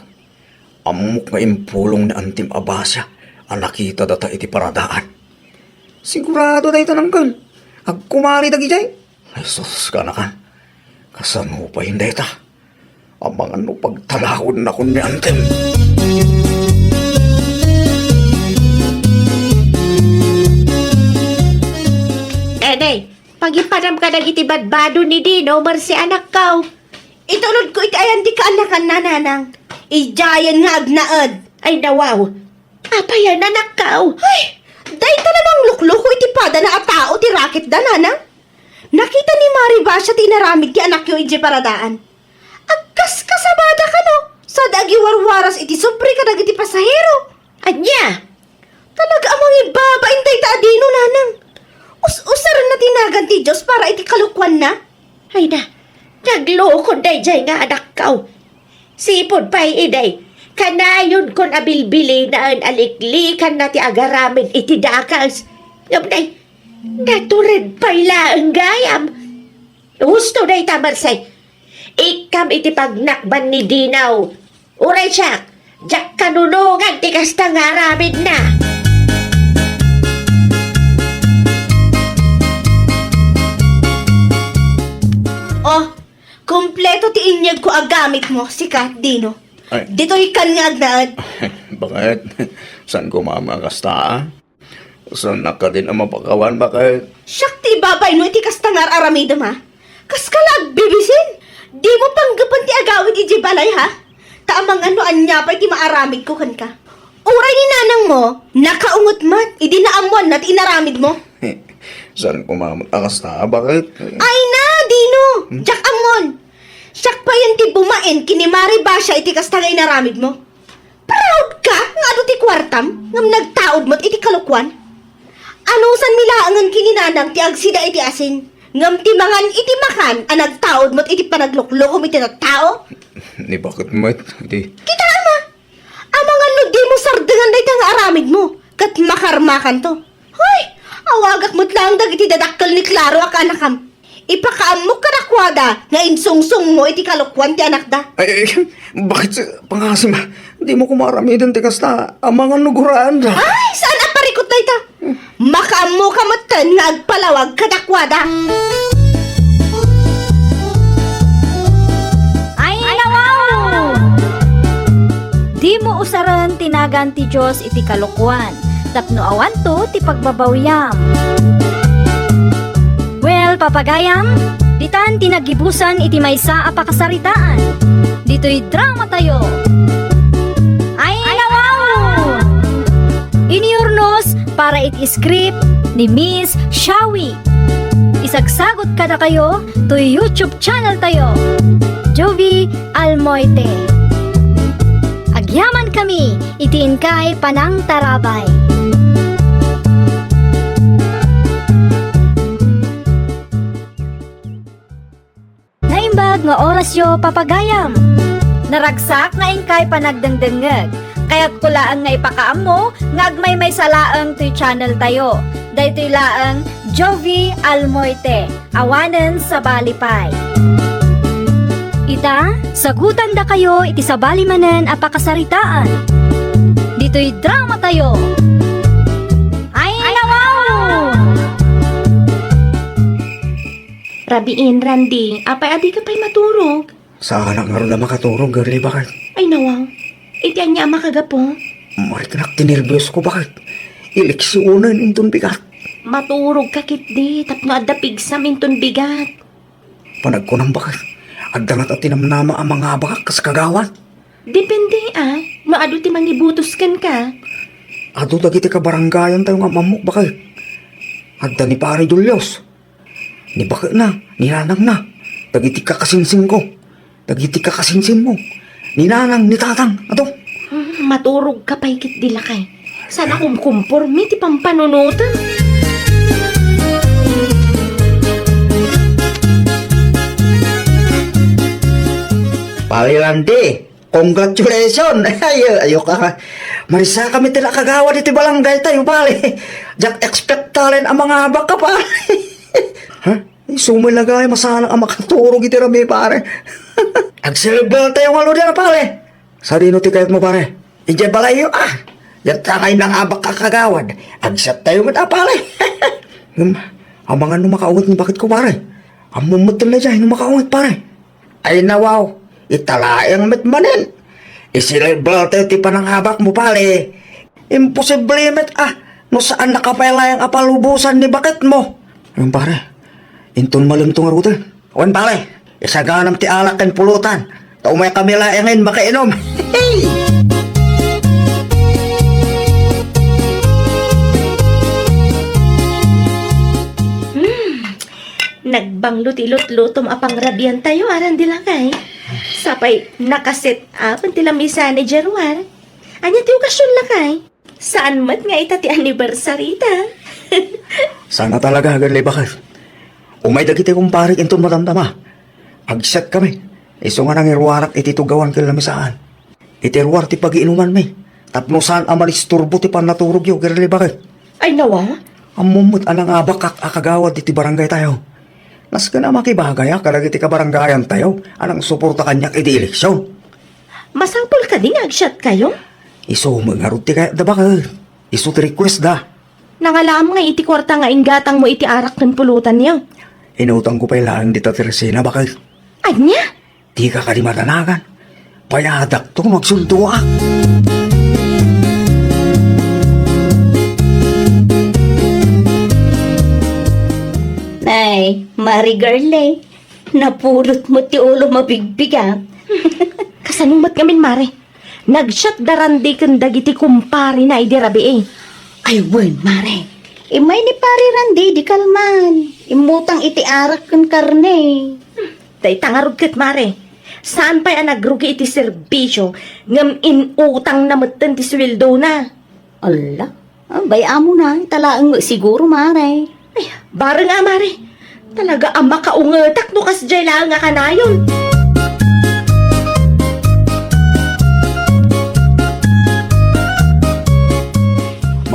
Ammok nga impulong ni Auntie a Basia a nakita data iti paradaan. Sigurado dayta, Uncle. Agkumari dagidiay. Jesus, kanakan. Kasano pay dayta? Amangan no pagtalawennakon ni Auntie. Dede, pagipadam ka dagiti badbado ni Dino, Mercy, anakko. Itulodko iti ayan ti kaanakanna, nanang. Idiayen nga agnaed. Ay, nawaw. Apay a, nanakko? Ay, dayta la manglukloko iti padana a tao ti raketda, nanang. Nakita ni Mari Basia ti inaramid ti anakyo idiay paradaan. Agkaskasabada kano, sad agiwarwaras iti sobre kadagiti pasahero. Ania? Talaga a mangibabain dayta a Dino, nanang. Us-usarenna ti nagan ti Dios para iti kalokuanna. Ay na, naglukon daydiay nga anakko. Sipud pay idi, kanayonko a bilbilinaen a liklikanna ti agaramid iti dakes. Ngem nay, natured pay laeng gayam. Husto dayta, Mercy. Ikkam iti pagnakban ni Dino. Uray siak, diak kanunongan ti kasta nga aramidna. Oh, kompleto ti inyegko a gamitmo, sika, Dino. Ay. Ditoy kan nga agnaed. Bakit? Saan ko mama kasta, a? Saan nakadin a mapakawan, bakit? Siak ti ibabayno iti kasta nga ar-aramidem, ha? Kaska la agbibisin! Dimo panggepen ti agawid idiay balay, ha? Ta amangan no ania pay ti maaramidko kenka. Uray ni nanangmo, nakaunget met idi naammoanna ti inaramidmo. Saan ko mamut a kasta, bakit? Ay na, Dino! Hmm? Diak ammon! Siak payen ti bumain ken ni Mari Basia iti kasta nga inaramidmo. Proud ka nga adu ti kuartam, ngem nagtaud met iti kalokuan? Anusanmi laengen ken ni nanang ti agsida iti asin, ngem ti mangan iti makan a nagtaud met iti panagluklokom iti tattao? Ni bakit met, di? Kitaem a, amangan no dimo sardengan dayta nga aramidmo. Ket makarmakanto. Hoy! Awagak met laeng dagiti dadakkel ni Claro a kaanakam. Ipakaammok kadakuada nga insungsongmo iti kalokuan ti anakda. Ay, ay, bakit sa pangasim? Di mo kumaramiden ti kasta. Amangan no guraan da. Ay, saan a parikut dayta? Makaammoka metten nga agpalawag kadakuada. Ay, nawaw! Dimo usaren ti nagan ti Dios iti kalokuan, tapno awanto ti pagbabawiam. Well, papagayam, ditan ti naggibusan iti maysa a pakasaritaan. Ditoy dramatayo. Ay, nawaw! Inurnos para iti script ni Miss Shawi. Isagsagut kadakayo toy YouTube channel tayo, Jovie Almoite. Agyaman kami iti inkay panangtarabay. Naimbag nga orasyo, papagayam. Naragsak nga inkay panagdengdengngeg. Kayatko laeng nga ipakaammo nga agmaymaysa laeng toy channel tayo. Daytoy laeng Jovie Almoite, awanen sabali pay. Ita, sagutandakayo iti sabali manen a pakasaritaan. Ditoy dramatayo. Ay, nawaw! Rabiin, Randy, apay a dika pay maturog? Saanak ngarud a makaturog, girlie, baket. Ay, nawaw. Iti ania a makagapu? Mariknak ti nerbios ko, baket. Eleksionen inton bigat. Maturog ka ketdi, tapno adda pigsam inton bigat. Panagkunam, baket. Adda ngata ti namnama a mangabakak kas kagawad. Depende, a. No adu ti mangibutos kenka. Adu dagiti kabarangayantayo nga am-ammok, baket. Adda ni Pare Julius. Ni baketna, ni nanangna, dagiti kakasinsinko, dagiti kakasinsinmo, ni nanang, ni tatang, ato. Hmm, maturog ka pay ketdi, lakay. Saan a kumkumpormi ti pampanunotem. Pare Randy, congratulations! Ay, ayo ka. Marisa kami ti nakagawad iti barangay tayo, pare. Diak expectaren a mangabak ka, pare. Ha? Isu met la gayam a saanak a makaturog iti rabii, pare. Agselebrar tayo ngaruden, pare. Sadino ti kayatmo, pare? Idiay balayyo, a. Diak ngay nangabak a kagawad. Agsiat tayo met, a, pare. Ngem, amangan no makaunget ni baketko, pare. Ammom met la diay no makaunget, pare. Ay nawaw, ita laeng met manen. Iselebrar tayo ti panangabakmo, pare. Imposible met, a, no saannaka pay laeng a palubosan ni baketmo. Wen, pare, inton malemto ngaruden. Wen, pare, isaganam ti alak ken pulutan. Ta umaykami laengen makainom. Hmm. Nagbanglo ti lutlutom a pangrabian tayo, aran di lakay. Sapay nakaset up ti lamisa ni Jeruar. Ania ti okasion lakay? Saan met nga ita ti anniversary ta? Sana talaga, girlie, baket. Umay dagiti kumparik inton madamdama. Agsiat kami. Isu nga nangiruarak iti tugawan ken lamisaan. Iti ruar ti pagiinumanmi, tapno saan a manisturbo ti pannaturogyo, girlie, baket. Ay, nawa? Ammom met a nangabakak a kagawad iti barangay tayo. Nasken a makibagayak kadagiti kabarangayan tayo a nangsuporta kaniak iti eleksion. Masapul kadi nga agsiat kayo? Isu met ngarud ti kayatda, baket. Isu ti request da. Nangalaam nga iti kuarta nga inggatangmo iti arak ken pulutanyo. Inutangko pay laeng dita ti resena, baket. Ania? Dika kadi madanagan? Payadakto no agsuldoak. Nay, Mare Girlie, napulot met ti ulo mabigbigat. Kasano met ngamin, Mare? Nagsiat da Randy ken dagiti kumparina idi rabii. Ay, wen, Mare. Immay ni Pare Randy idi kalman. Immutang iti arak ken karne. Dayta ngarud ket, Mare. Saan pay a nagrugi iti serbisio, ngem inutangna metten ti suweldona. Alla, ah, bay-amona, ita laeng met siguro, Mare. Ay, bareng a, Mare. Talaga a makaungetak no kasdiay laeng a kanayon.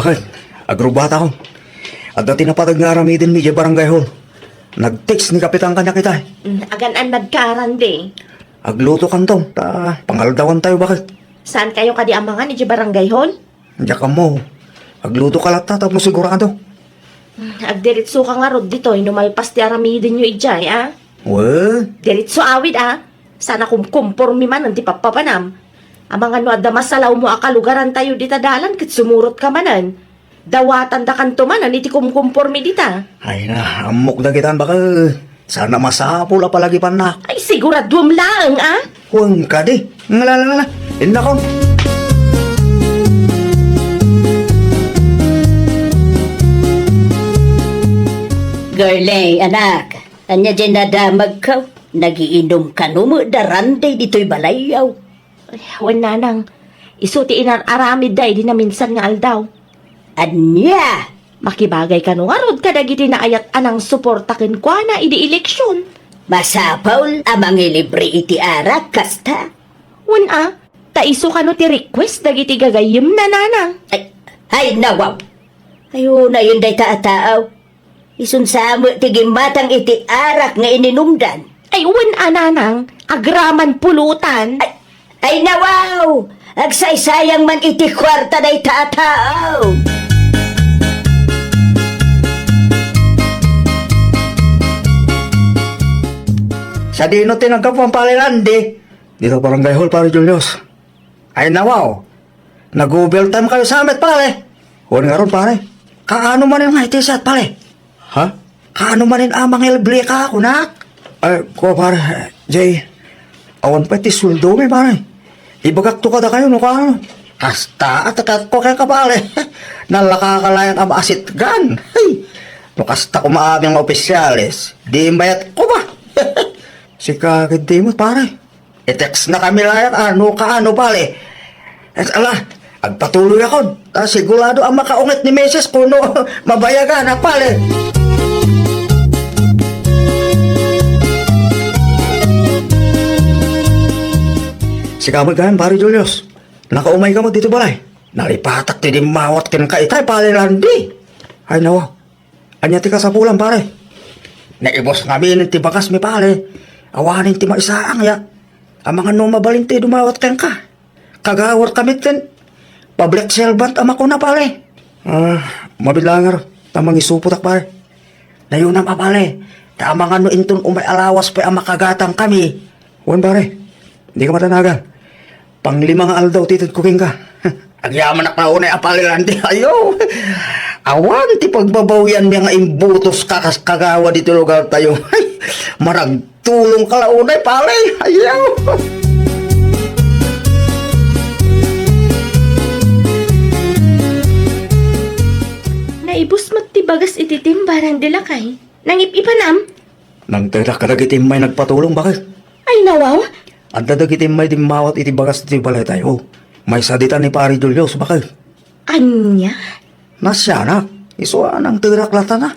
Hay, agrubata ko. Adda ti napateg nga aramiden mi idiay barangay hall. Nag-text ni Kapitan kaniak itay. Mm, agan-annad ka, Randy? Agluto kanto, ta pangaldawan tayo, bakit? Saan kayo kadi amangan idiay barangay hall? Diak ammo. Agluto ka latta, tapno sigurado. Mm, agdiritso ka ngarud ditoy, no malpas ti aramiden yo idiay, a? Well? Diritso awid, a? Sana kumkumpormi manen ti pappapanam. Amangan no adda masalawmo a kalugaran tayo dita dalan ket sumurot ka manen. Dawatan da kanto manen iti kumkumpormi dita. Ay na, ammok dagitan baka sana masapul a palagipannak. Ay, siguraduem laeng, a? Wen kadi. Ngala, ngala, ngala. Innakon. Girlie, anak, ania diay nadamagko? Nagiinum kano met da Randy ditoy balayyo? Wen, nanang, isu ti inar-aramidda idi naminsan nga aldaw. Ania? Makibagay kano ngarud kadagiti naayat a nangsuporta kenkuana idi eleksion. Masapul a mangilibre iti arak kasta? Wen a, ta isu kano ti request dagiti gagayyemna, nanang. Ay, ay, nawaw. Ay, unayen dayta a tao. Isun sa met ti gimmatang iti arak nga ininumdan. Ay, wen a, nanang, agraman pulutan. Ay, ay, nawaw! Agsaysayang man iti kuarta dayta a tao. Sadino ti naggapuan, Pare Randy? Dita barangay hall, Pare Julius. Ay, nawaw. Nag-overtime kayo sa met, pare. Wen ngarud, pare. Kaano manen nga iti siat, pare? Ha? Kaano manen a mangilibre ka, kunak? Ay, kua, pare, Jay, awan pay ti sueldomi, pare. Ibagakto kadakayo no kaano. Kasta a tekatko kenka, pare. Nalaka ka laeng a maasitgan. Hey! No kasta koma amin nga opisyales, di imbayat ko ba? Sika, ket di met, pare. I-text na kami laeng, ano ka, ano, pare. Es, ala, agpatuloy akon. Ta sigurado a makaunget ni misis ko no mabayagan, a, pare. Sika met gayam, Pare Julius. Nakaumay ka met ditoy balay. Nalipatak ti dimmawat kenka itay, Pare Randy. Ay, nawa. Ania ti kasapulan, pare? Naibus ngamin ti bagasmi, pare. Awanen ti maisaang, ya. Amangan no mabalin ti dumawat kenka. Kagawad kami ken public servant a makuna, pare. Ah, mabilangar, ta mangisupotak, pare. Nayunam a, pare. Ta amangan no inton umay a lawas pay a makagatang kami. Wen, pare. Dika matanagan. Panglima nga aldaw ti itedko kenka. Agyamanak la unay a paliran ti ayo. Awan ti pagbabawian nga imbutos ka kas kagawad iti lugar tayo. Maragtulong ka la unay, pare. Ayo. Naibus met ti bagas iti timba, Randy lakay. Nangip-ipanam? Nangtedak kadagiti immay nagpatulong, bakit? Ay, nawaw? Adda dagiti immay dimmawat iti bagas iti balay tayo. Maysa dita ni Pare Julius, bakit? Ania? Nasianak. Isu a nangtedak latana.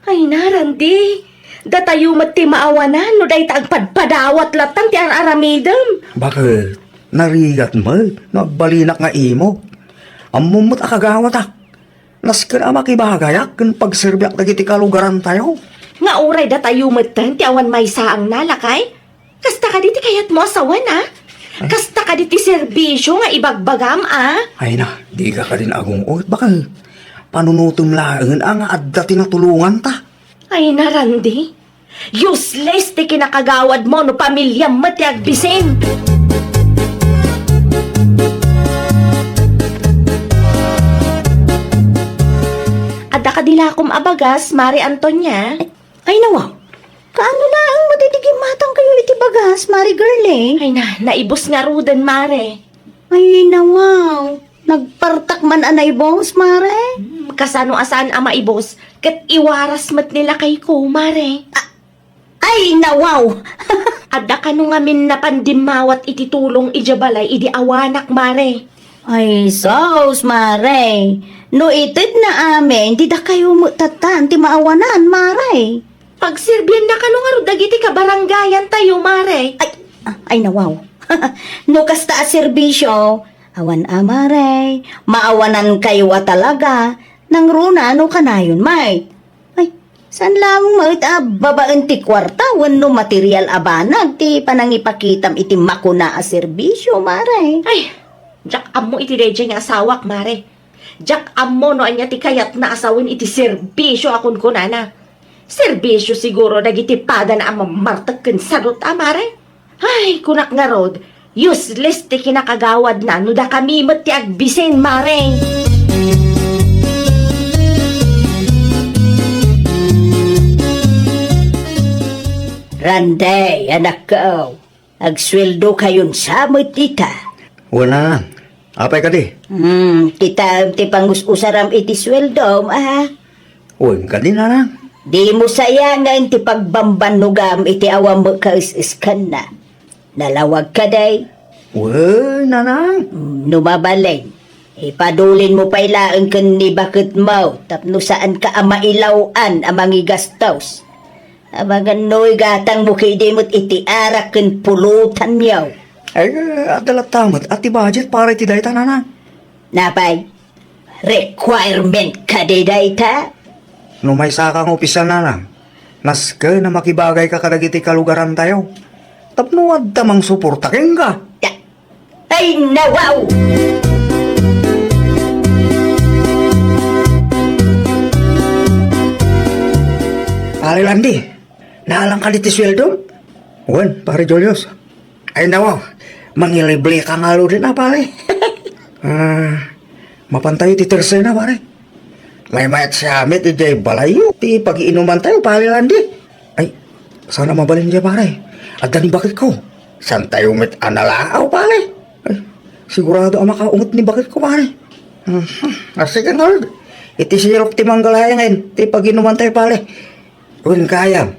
Ay, na, Randy. Datayo met ti maawanan no dayta agpadpadawat latan ti ar-aramidem. Bakit? Narigat met no agbalinak nga imo. Ammom met a kagawatak. Nasken a makibagayak ken pagserbiak dagiti kalugaran tayo. Nga uray datayo metten ti awan maysaangna, lakay? Kasta kadi ti kayatmo a sawen, a? Kasta kadi ti serbisio nga ibagbagam, a? Ay na, dika kadin agung-ot, bakal. Panunotem laengen a nga adda ti natulonganta. Ay na, Randy. Useless ti kinakagawadmo no pamiliam met ti agbisin. Adda kadi lakom a bagas, Mare Antonia? Ay, nawa. Kaano laeng met iti gimmatangkayo iti bagas, Mare Girlie? Ay na, naibus ngaruden, Mare. Ay, nawaw. Nagpartak man a naibus, Mare? Hmm, kasano a saan a maibus? Ket iwaras met ni lakayko, Mare. A-, ay, nawaw! Adda kano ngamin napan dimmawat iti tulong idiay balay idi awanak, Mare. Ay, sus, Mare. No itedna amin, di dakayo met tattan ti maawanan, Mare. Pagserbianna kano ngarud dagiti kabarangayan tayo, Mare. Ay, ay, nawaw. No kasta a serbisio, Awan a, Mare. Maawanankayo a talaga. Nangruna no kanayon, Mare. Ay, saan lang met a babaen ti kuarta wenno material a banag ti panangipakitam iti makuna a serbisio, Mare? Ay, diak ammo iti daydiay nga asawak, Mare. Diak ammo no ania ti kayatna a sawen iti serbisio a kunkunana. Serbisio siguro dagiti padana a mammartek ken sadot a, Mare. Ay, kunak ngarud, useless ti kinakagawadna no dakami met ti agbisin, Mare. Randay, anakko, agsueldokayon sa met ita. Wen, Nanang. Apay kadi? Hmm, kitaem ti pangus-usaram iti sueldom, a? Wen kadi, Nanang? Dimo sayangen ti pagbambannogam iti awan met kaes-eskanna. Nalawag kadi? Wen, Nanang. Hmm, no mabalin, ipadulinmo pay laeng ken ni baketmo tapno saanka a mailaw-an a mangigastos. Amangan no igatangmo ketdi met iti arak ken pulotanyo. Ay, adda latta met a ti budget para iti dayta, Nanang. Napay? Requirement kadi dayta? No maysaka nga opisyal, Nanang, nasken a makibagayka kadagiti kalugarantayo tapno adda mangsuporta kenka. Ta-, ay, nawaw! Pare Landy, naalang kadi ti sueldom? Wen, Pare Julius. Ay, nawaw, mangilibreka ngaruden a, pare. Ah, mapantayo ti tersena, pare. Maymayat siya met idiay balayyo ti pagiinumantayo, Pare Landy. Ay, saan a mabalin idiay, pare. Adda ni baketko. Saantayo met a nalaaw, pare. Ay, sigurado a makaunget ni baketko, pare. Mhm. Ah, sige, Lord. Iti sirok ti manggalayangen ti pagiinumantayo, pare. Wen gayam,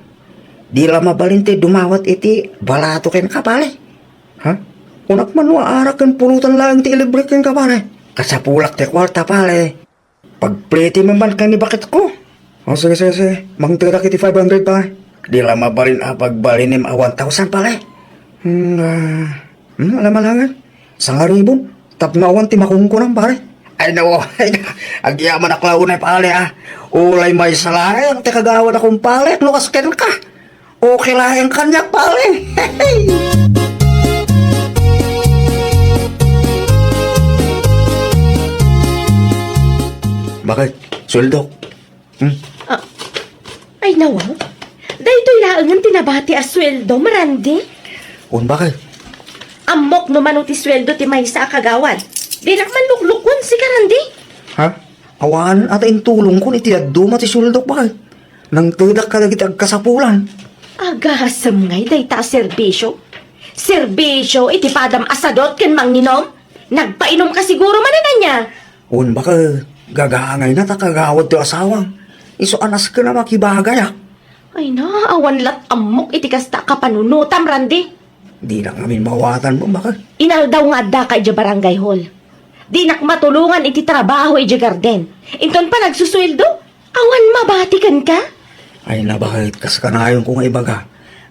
di la mabalin ti dumawat iti balato kenka, pare. Ha? Kunak man no arak ken pulotan laeng ti ilibre kenka, pare. Kasapulak ti kuarta, pare. Pagplete man ken ni baketko. O, sige, sige, sige. Mangtedak iti five hundred, pare. Di la mabalin a pagbalinim a one thousand, pare. Hmm, ah, hmm, alam-alangan. Sangaribon. Tapno awan ti makunkunam, pare. Ay, no. Agyamanak la unay, pare, a. Ulay maysa laeng ti kagawad a kumpare, no kas kenka. Okay laeng kaniak, pare. Bakit? Sueldok? Hmm? Ah, ay, nawaw. Daytoy laengen ti nabati a sueldo, Randy. Wen, bakit? Ammok no mano ti sueldo ti maysa a kagawad. Dinak man luklukon, sika, Randy. Ha? Awanen a ta intulongkon iti dadduma ti sueldok, bakit? Nangtedak kadagiti agkasapulan. Agasem ngay dayta a serbisio. Serbisio iti padam a sadot ken manginom. Nagpainomka siguro manen ania? Wen, bakit, gagaangayna ta kagawad ti asawam. Isu a nasken a makibagay, a. Ay na, awan lat ammok iti kasta a kapanunotam, Randy. Dinak ngamin mawatan mo, bakit? Inaldaw nga addaka idiay barangay hall. Dinak matulongan iti trabaho idiay garden. Inton panagsusueldo, awan mabati kenka? Ay na, bakit, kas kanayonko nga ibaga,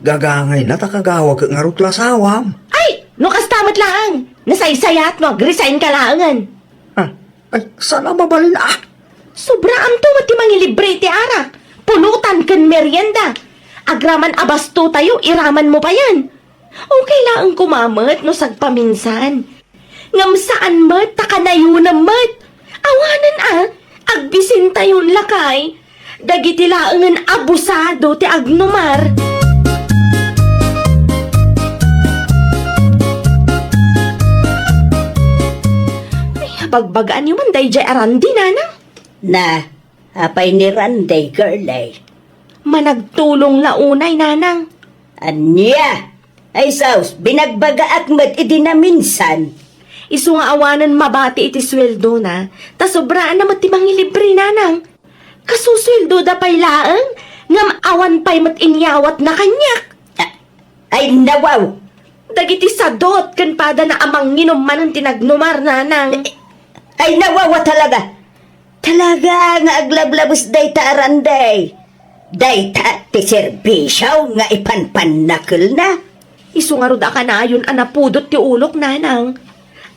gagaangayna ta kagawad ket ngarud ti asawam. Ay, no kasta met laeng, nasaysayat no agresign ka laengen. Ah, ay, saan a mabalin, ah? Sobraamto met ti mangilibre iti arak, pulutan ken merienda. Agraman a bastotayo, iramanmo payen. Okay laeng koma met no sagpaminsan. Ngem saan met ta kanayonem met. Awanen a, agbisintayon lakay. Dagiti laengen abusado ti agnumar. Ay, abagbagaanyo man daydiay a Randy, nanang? Na, apay ni Randy, girlie? Managtulong la unay, nanang. Ania? Ay sus, binagbagaak met idi naminsan. Isu nga awanen mabati iti sueldona, ta sobraanna met ti mangilibre, nanang. Kasusueldoda pay laeng, ngem awan pay met inyawatna kaniak. A-, ay, nawaw! Dagiti sadot ken padana a manginom manen ti nagnumar, nanang. Ay, nawaw a talaga! Talaga nga aglablabes dayta a Randy. Dayta ti serbisio nga ipanpannakelna. Isu ngarud a kanayon a napudot ti ulok, nanang.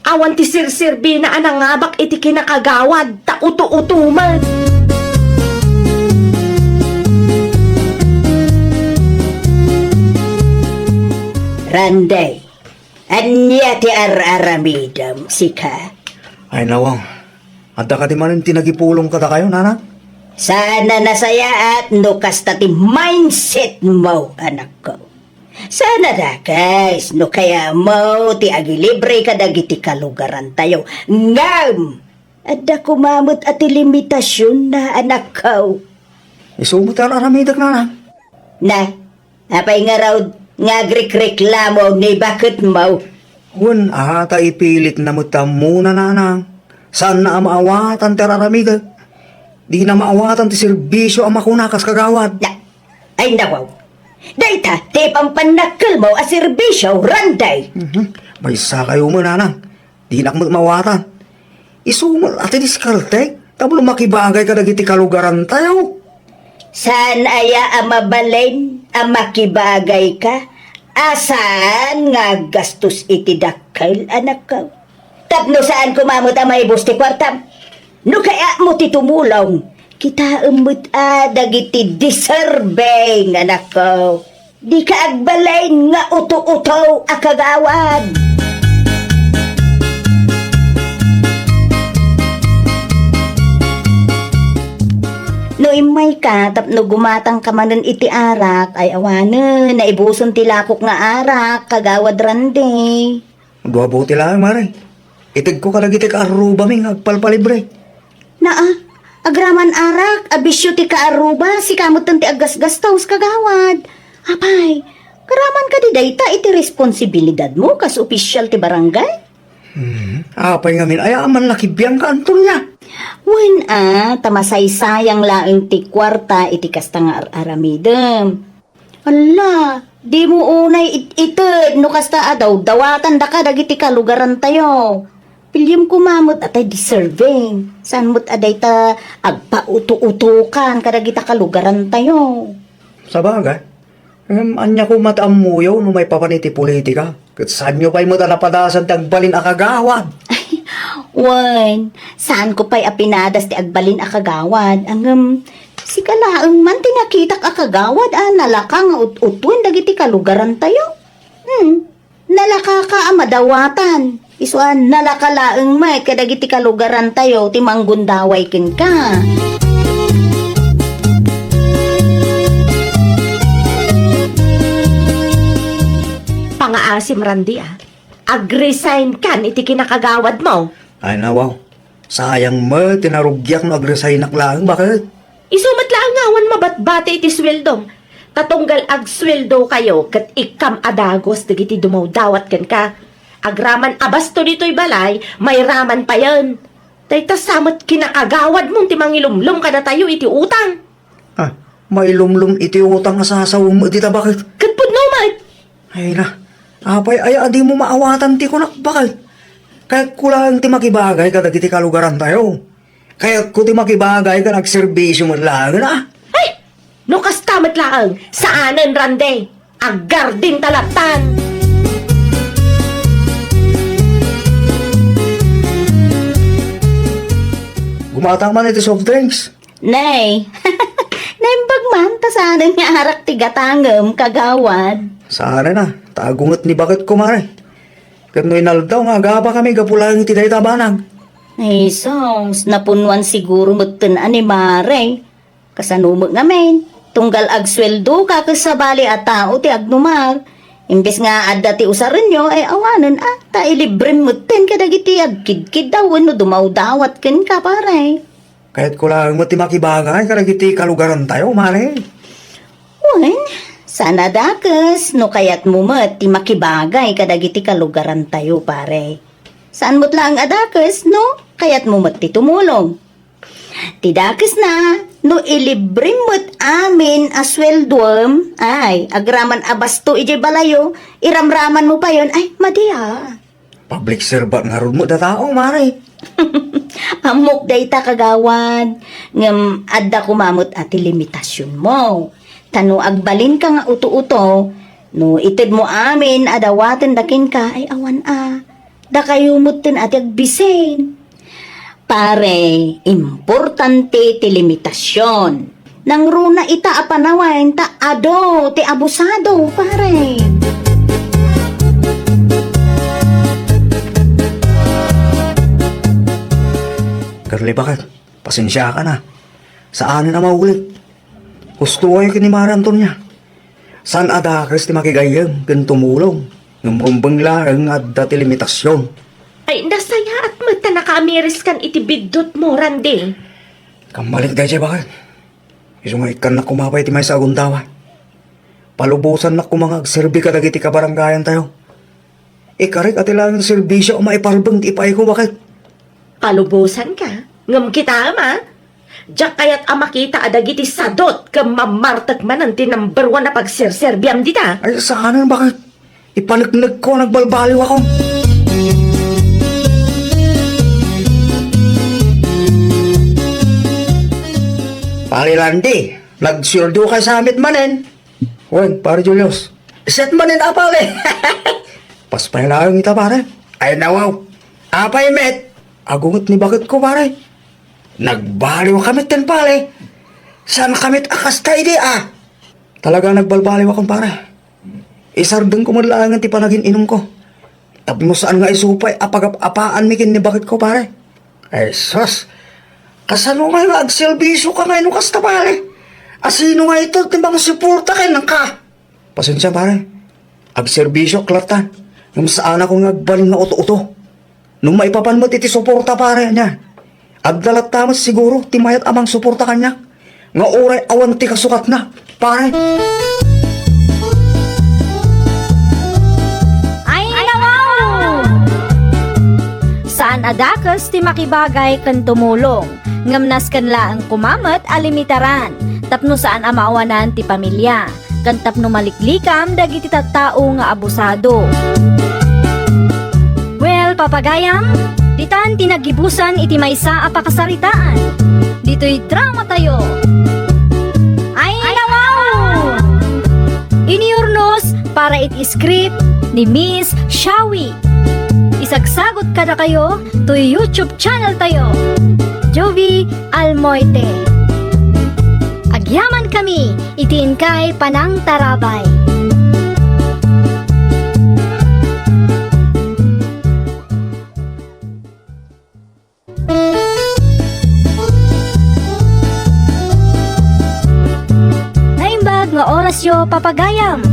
Awan ti sirsirbina a nangabak iti kinakagawad, ta uto-uto met. Randay, ania ti ar-aramidem, sika? Ay, nawaw. Adda kadi manen ti nagipulong kadakayo, nanang? Saan a nasayaat no kasta ti mindset mo, anakko. Saan a dakes no kayatmo ti agilibre kadagiti kalugarantayo. Ngem, adda koma met a ti limitasionna, anakko. Isu met ti ar-aramidek, nanang. Na, apay ngarud nga agrikreklamo ni baketmo? Wen a, ta ipilitna met ti ammona, nanang. Saanna a maawatan ti ar-aramidek. Dina maawatan ti serbisio a makuna kas kagawad. Na, ay, nawaw. Dayta ti ipampanakkelmo a serbisio, Randay. Mhm. Maysa kayo met, nanang. Dinak met maawatan. Isu met a ti diskarte tapno makibagay kadagiti kalugarantayo. Saan aya a mabalin a makibagayka a saan nga aggastos iti dakkel, anakko? Tapno saan koma met a maibus ti kuartam? No kayatmo ti tumulong, kitaem met a dagiti deserving, anakko. Dika agbalin nga uto-uto a kagawad. No immayka tapno gumatangka manen iti arak, ay awanen, naibuson ti lakok nga arak, kagawad Randy. Dua bote laeng, mare. Itedko kadagiti kaarrubami nga agpalpalibre. Naa, agraman arak a bisio ti kaarruba, sika metten ti aggasgastos, kagawad. Apay, agraman kadi dayta iti responsibilidadmo kas opisial ti barangay? Hmm, apay ngamin aya a mannakibbiangka, Antonia? Wen a, ta masaysayang laeng ti kuarta iti kasta nga ar-aramidem. Alla, dimo unay it-ited no kasta a dawdawatandaka dagiti kalugarantayo. Piliem koma met a tay deserving. Saan met a dayta agpauto-utokan kadagita kalugarantayo. Sabagay, ngem ania koma ti ammoyo no maipapan iti politika? Ket saanyo pay met a napadasan ti agbalin a kagawad? Wen, saanko pay a pinadas ti agbalin a kagawad. Ngem, sika laeng man ti nakitak a kagawad a nalaka nga ut-utuen dagiti kalugarantayo. Hmm, nalakaka a madawatan. Isu a nalaka laeng met kadagiti kalugarantayo ti manggundaway kenka. Pangaasim, Randy, a. Ag-resign kan iti kinakagawad mo. Ay, nawaw. Sayang met ti narugiak no ag-resignak laeng, baket? Isu met laeng nga awan mabatbati iti sueldom. Ta tunggal agsueldo kayo ket ikkam a dagus dagiti dumawdawat kenka. Agraman a basto ditoy balay, mairaman payen. Dayta sa met kinakagawad mon ti mangilumlom kadatayo iti utang. Ah, mailumlom iti utang a sasaom dita, baket? Ket pudno met. Ay na, apay aya a dimo maawatan ti kunak, baket? Kayatko laeng ti makibagay kadagiti kalugarantayo. Kayatko ti makibagay ken agserbisio met laeng, a. Ay! No kasta met laeng, saanen, Randy. Aggardin ta lattan. Gumatang man iti soft drinks. Nay, naimbag man, ta saanen nga arak ti gatangem, kagawad. Saanen a, ta agunget ni baketko, mare. Ket no inaldaw nga agabakami gapu laeng iti dayta a banag. Ay, sus, napunnuan siguro metten a ni mare. Kasano met ngamin? Tunggal agsueldoka ket sabali a tao ti agdumar. Imbes nga adda ti usarenyo, ay awanen a, ta ilibrem metten kadagiti agkidkiddaw wenno dumawdawat kenka, pare. Kayatko laeng met ti makibagay kadagiti kalugarantayo, mare. Wen, saan a dakes no kayatmo met ti makibagay kadagiti kalugarantayo, pare. Saan met laeng a dakes no kayatmo met ti tumulong. Ti dakesna, no ilibrem met amin a sueldoem, ay, agraman a basto idiay balayo, iramramanmo payen, ay, madi a. Public servant ngarud met a tao, mare. Ammok dayta, kagawad. Ngem adda koma met a ti limitasionmo. Ta no agbalinka nga uto-uto, no itedmo amin a dawatenda kenka, ay awan a. Dakayo metten a ti agbisin. Pare, importante ti limitasion. Nangruna ita a panawen ta adu ti abusado, pare. Curly, bakit? Pasensiakan a. Saanen a maulit. Husto kayo ken ni Mare Antonia. Saan a dakes ti makigayyem ken tumulong, ngem rumbeng laeng nga adda ti limitasion. Ay, nasayaat met ta nakaamiriskan iti biddutmo, Randy. Kammalik daydiay, bakit? Isu nga ikkannak koma pay ti maysa a gundaway. Palubosannak koma nga agserbi kadagiti kabarangayantayo. Ikarik a ti laeng serbisio a maiparbeng ti ipaayko, bakit? Palubosanka? Ngem kitaem a? Diak kayat a makita a dagiti sadot ken mammartek manen ti number one a pagserserbiam dita. Ay, saanen, bakit? Ipaneknekko a nagbalbaliwakon. Pare Randy, nagsueldo kay sa met manen. Wen, Pare Julius. Set manen a, pare. Paspay laeng ita, pare. Ay, nawaw. Apay met? Agunget ni baketko, pare. Nagbaliw kami ten, pare. Saan kami a kasta idi, ah? Talaga nagbalbaliwakon, pare. Isardengko met laengen ti panagin-inumko. Tapno saan nga isu pay a pagap-apaanmi ken ni baketko, pare. Ay, sus. Kasano ngay nga agserbisioka ngay no kasta, pare? A sino ngay ito ti mangsuporta kenka? Pasensia, pare. Agserbisioak latta. Ngem saanakon nga agbalin nga uto-uto. No maipapan met iti suporta, pare, ania? Adda latta met siguro ti mayat a mangsuporta kaniak. Nga uray awan ti kasukatna, pare. Ay, nawaw! Saan a dakes ti makibagay ken tumulong, ngem nasken laeng koma met a limitaran, tapno saan a maawanan ti pamilia, ken tapno maliklikam dagiti tattao nga abusado. Well, papagayam, ditan ti naggibusan iti maysa a pakasaritaan. Ditoy dramatayo. Ay, nawaw! Iniurnos para iti script ni Miss Shawi. Isagsagot kadakayo toy YouTube channel tayo, Jovi Almoite. Agyaman kami iti inkay panangtarabay. Naimbag nga orasyo, papagayam.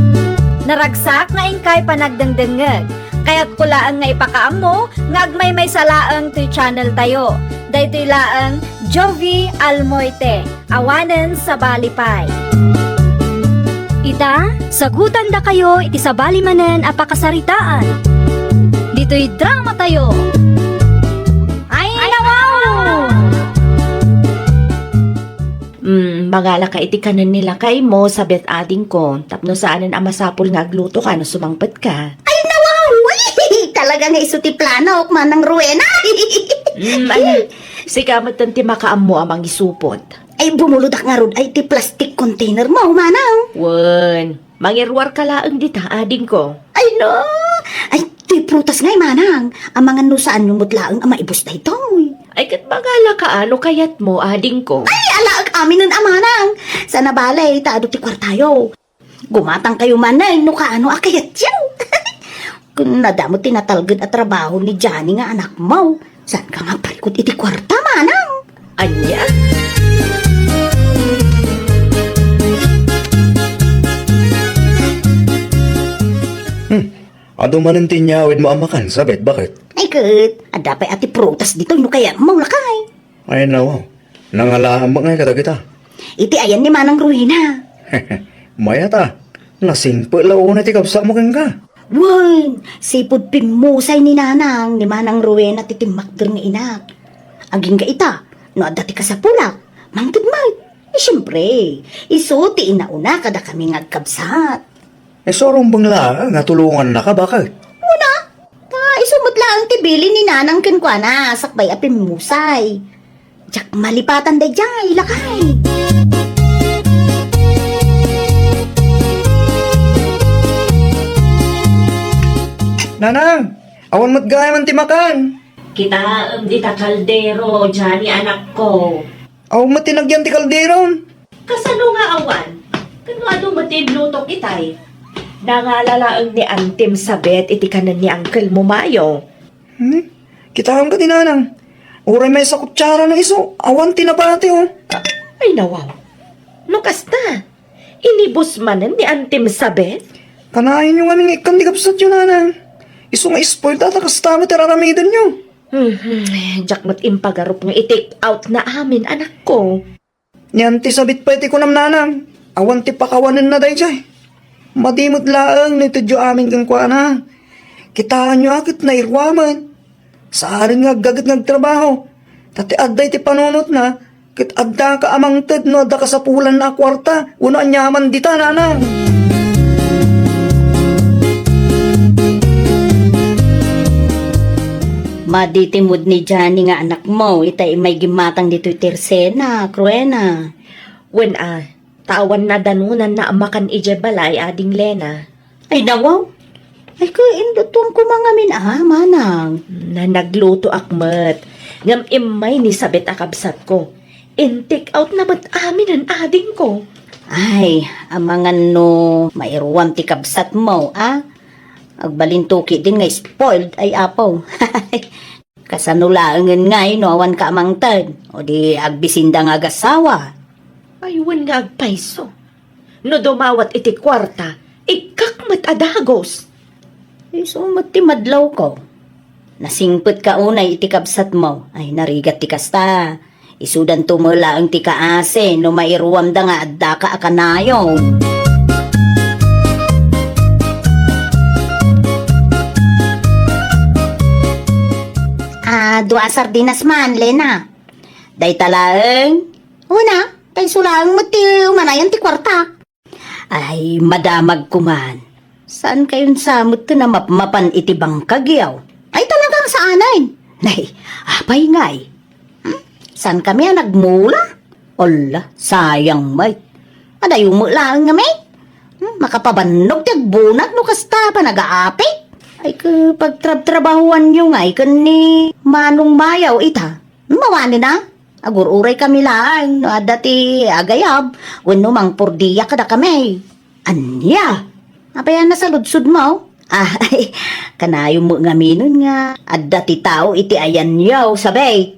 Naragsak nga inkay panagdengdengngeg. Kayatko laeng nga ipakaammo nga agmaymaysa laeng toy channel tayo. Daytoy laeng Jovi Almoite, awanen sabali pay. Ita, sagutandakayo iti sabali manen a pakasaritaan. Ditoy dramatayo. Ay, nawaw! Mm, mangalaka iti kanen ni lakaymo, sabet adingko, tapno saanen a masapul nga aglutoka no sumangpetka. Ay, nawaw! Ay, talaga nga isu ti planok, Manang Rowena. Mm, ala, sika met ti makaammo a mangisupot. Ay, bumulodak ngarud ay ti plastic container mo, Manang. Wen, mangiruarka laeng dita, adingko. Ay, no! Ay, ti prutas ngay, Manang. Amangan no saanyo met laeng a maibus daytoy. Ay, ket mangalaka no kayatmo, adingko. Ay, alaek aminen a, Manang. Sana balay, ta adu ti kuartayo. Gumatangkayo manen no kaano a kayatyo. Kun nadamo ti natalged a trabaho ni Johnny nga anakmo, saanka nga agparikut iti kuarta, Manang? Ania? Hmm. Adu manen ti inyawidmo a makan, sabet, bakit? Ay, ket, adda pay a ti prutas ditoy no kayatmo, lakay. Ay, nawaw. Nangalaam ngay kadagita. Iti ayan ni Manang Rowena. Mayat a. Nasingpet la unay ti kabsatmo kenka. Wen, sipud pimmusay ni Nanang ni Manang Rowena ti timmakder nga inak. Agingga ita, no adda ti kasapulak, mangted met. Eh, siempre, isu ti inauna kadakami nga agkabsat. Isu rumbeng laeng a tulongannaka, bakit? Una, ta isu met laeng ti bilin ni Nanang kenkuana sakbay a pimmusay. Diak malipatan daydiay, lakay. Nanang, Awan met gayam ti makan. Kitaem dita kaldero, Johnny, anakko. Awan met ti nagyan ti kaldero. Kasano nga awan? Ket no adu met ti inlutok itay? Nangala laeng ni Antim Sabet iti kanen ni Uncle mo Mayo. Hmm? Kitaem kadi, Nanang. Uray maysa kutsara nga isu, awan ti nabati, oh. Ay, nawaw. No kasta, inibus manen ni Antim Sabet? Kanayon yo ngamin nga ikkan ti kabsatyo, Nanang. Isu nga spoiled ta, ta kasta met ti raramidenyo. Hmm, diak met impagarup nga i-take out na amin, anakko. Ni Anti Sabit pay ti kunam, Nanang. Awan ti pakawanenna daydiay. Madi met laeng no itedyo amin kenkuana. Kitaenyo a ket nairuamen. Saan nga aggaget nga agtrabaho. Ta ti adda iti panunotna, ket addaka a mangted no adda kasapulanna a kuarta wenno aniaman dita, Nanang. Madi ti mood ni Johnny nga anakmo, ita immay gimmatang ditoy tersenak, Rowena. Wen a, ta awan nadanonanna a makan idiay balay, Ading Lena. Ay, nawaw. Ay, ket inlutuam koma ngamin a, manang. Na, naglutoak met. Ngem immay ni Sabet a kabsatko. In-take out na met aminen, adingko. Ay, amangan no mairuam ti kabsatmo, a? Agbalinto ketdin nga spoiled, ay apo. Kasano laengen ngay no awanka a mangted? O di agbisinda nga agassawa? Ay, wen nga agpayso. No dumawat iti kuarta, ikkak met a dagus. Isu met ti madlawko. Nasingpetka unay iti kabsatmo. Ay, narigat ti kasta. Isudanto met laeng ti kaasi no mairuamda nga addaka a kanayon. Ah, dua a sardinas man, Lena. Dayta laeng? Una, ta isu laeng met ti umanayan ti kuarta. Ay, madamagko man. Saankayon sa met ti namapmapan iti bangkagyo? Ay, talagang saanen. Nay, apay ngay? Hmm? Saankami a nagmula? Ala, sayang met. Adayo met laeng ngamin. Hmm, makapabannog ti agbunag no kasta panagaapi. Ay, ket pagtrabtrabahoanyo ngay ken ni Manong Mayaw ita. Mawanen a? Agur-uraykami laeng no adda ti agayab wenno mangpordia kadakami. Ania? Apay a nasaludsodmo? Ah, ay, kanayon met ngaminen nga adda ti tao iti ayanyo, sabi.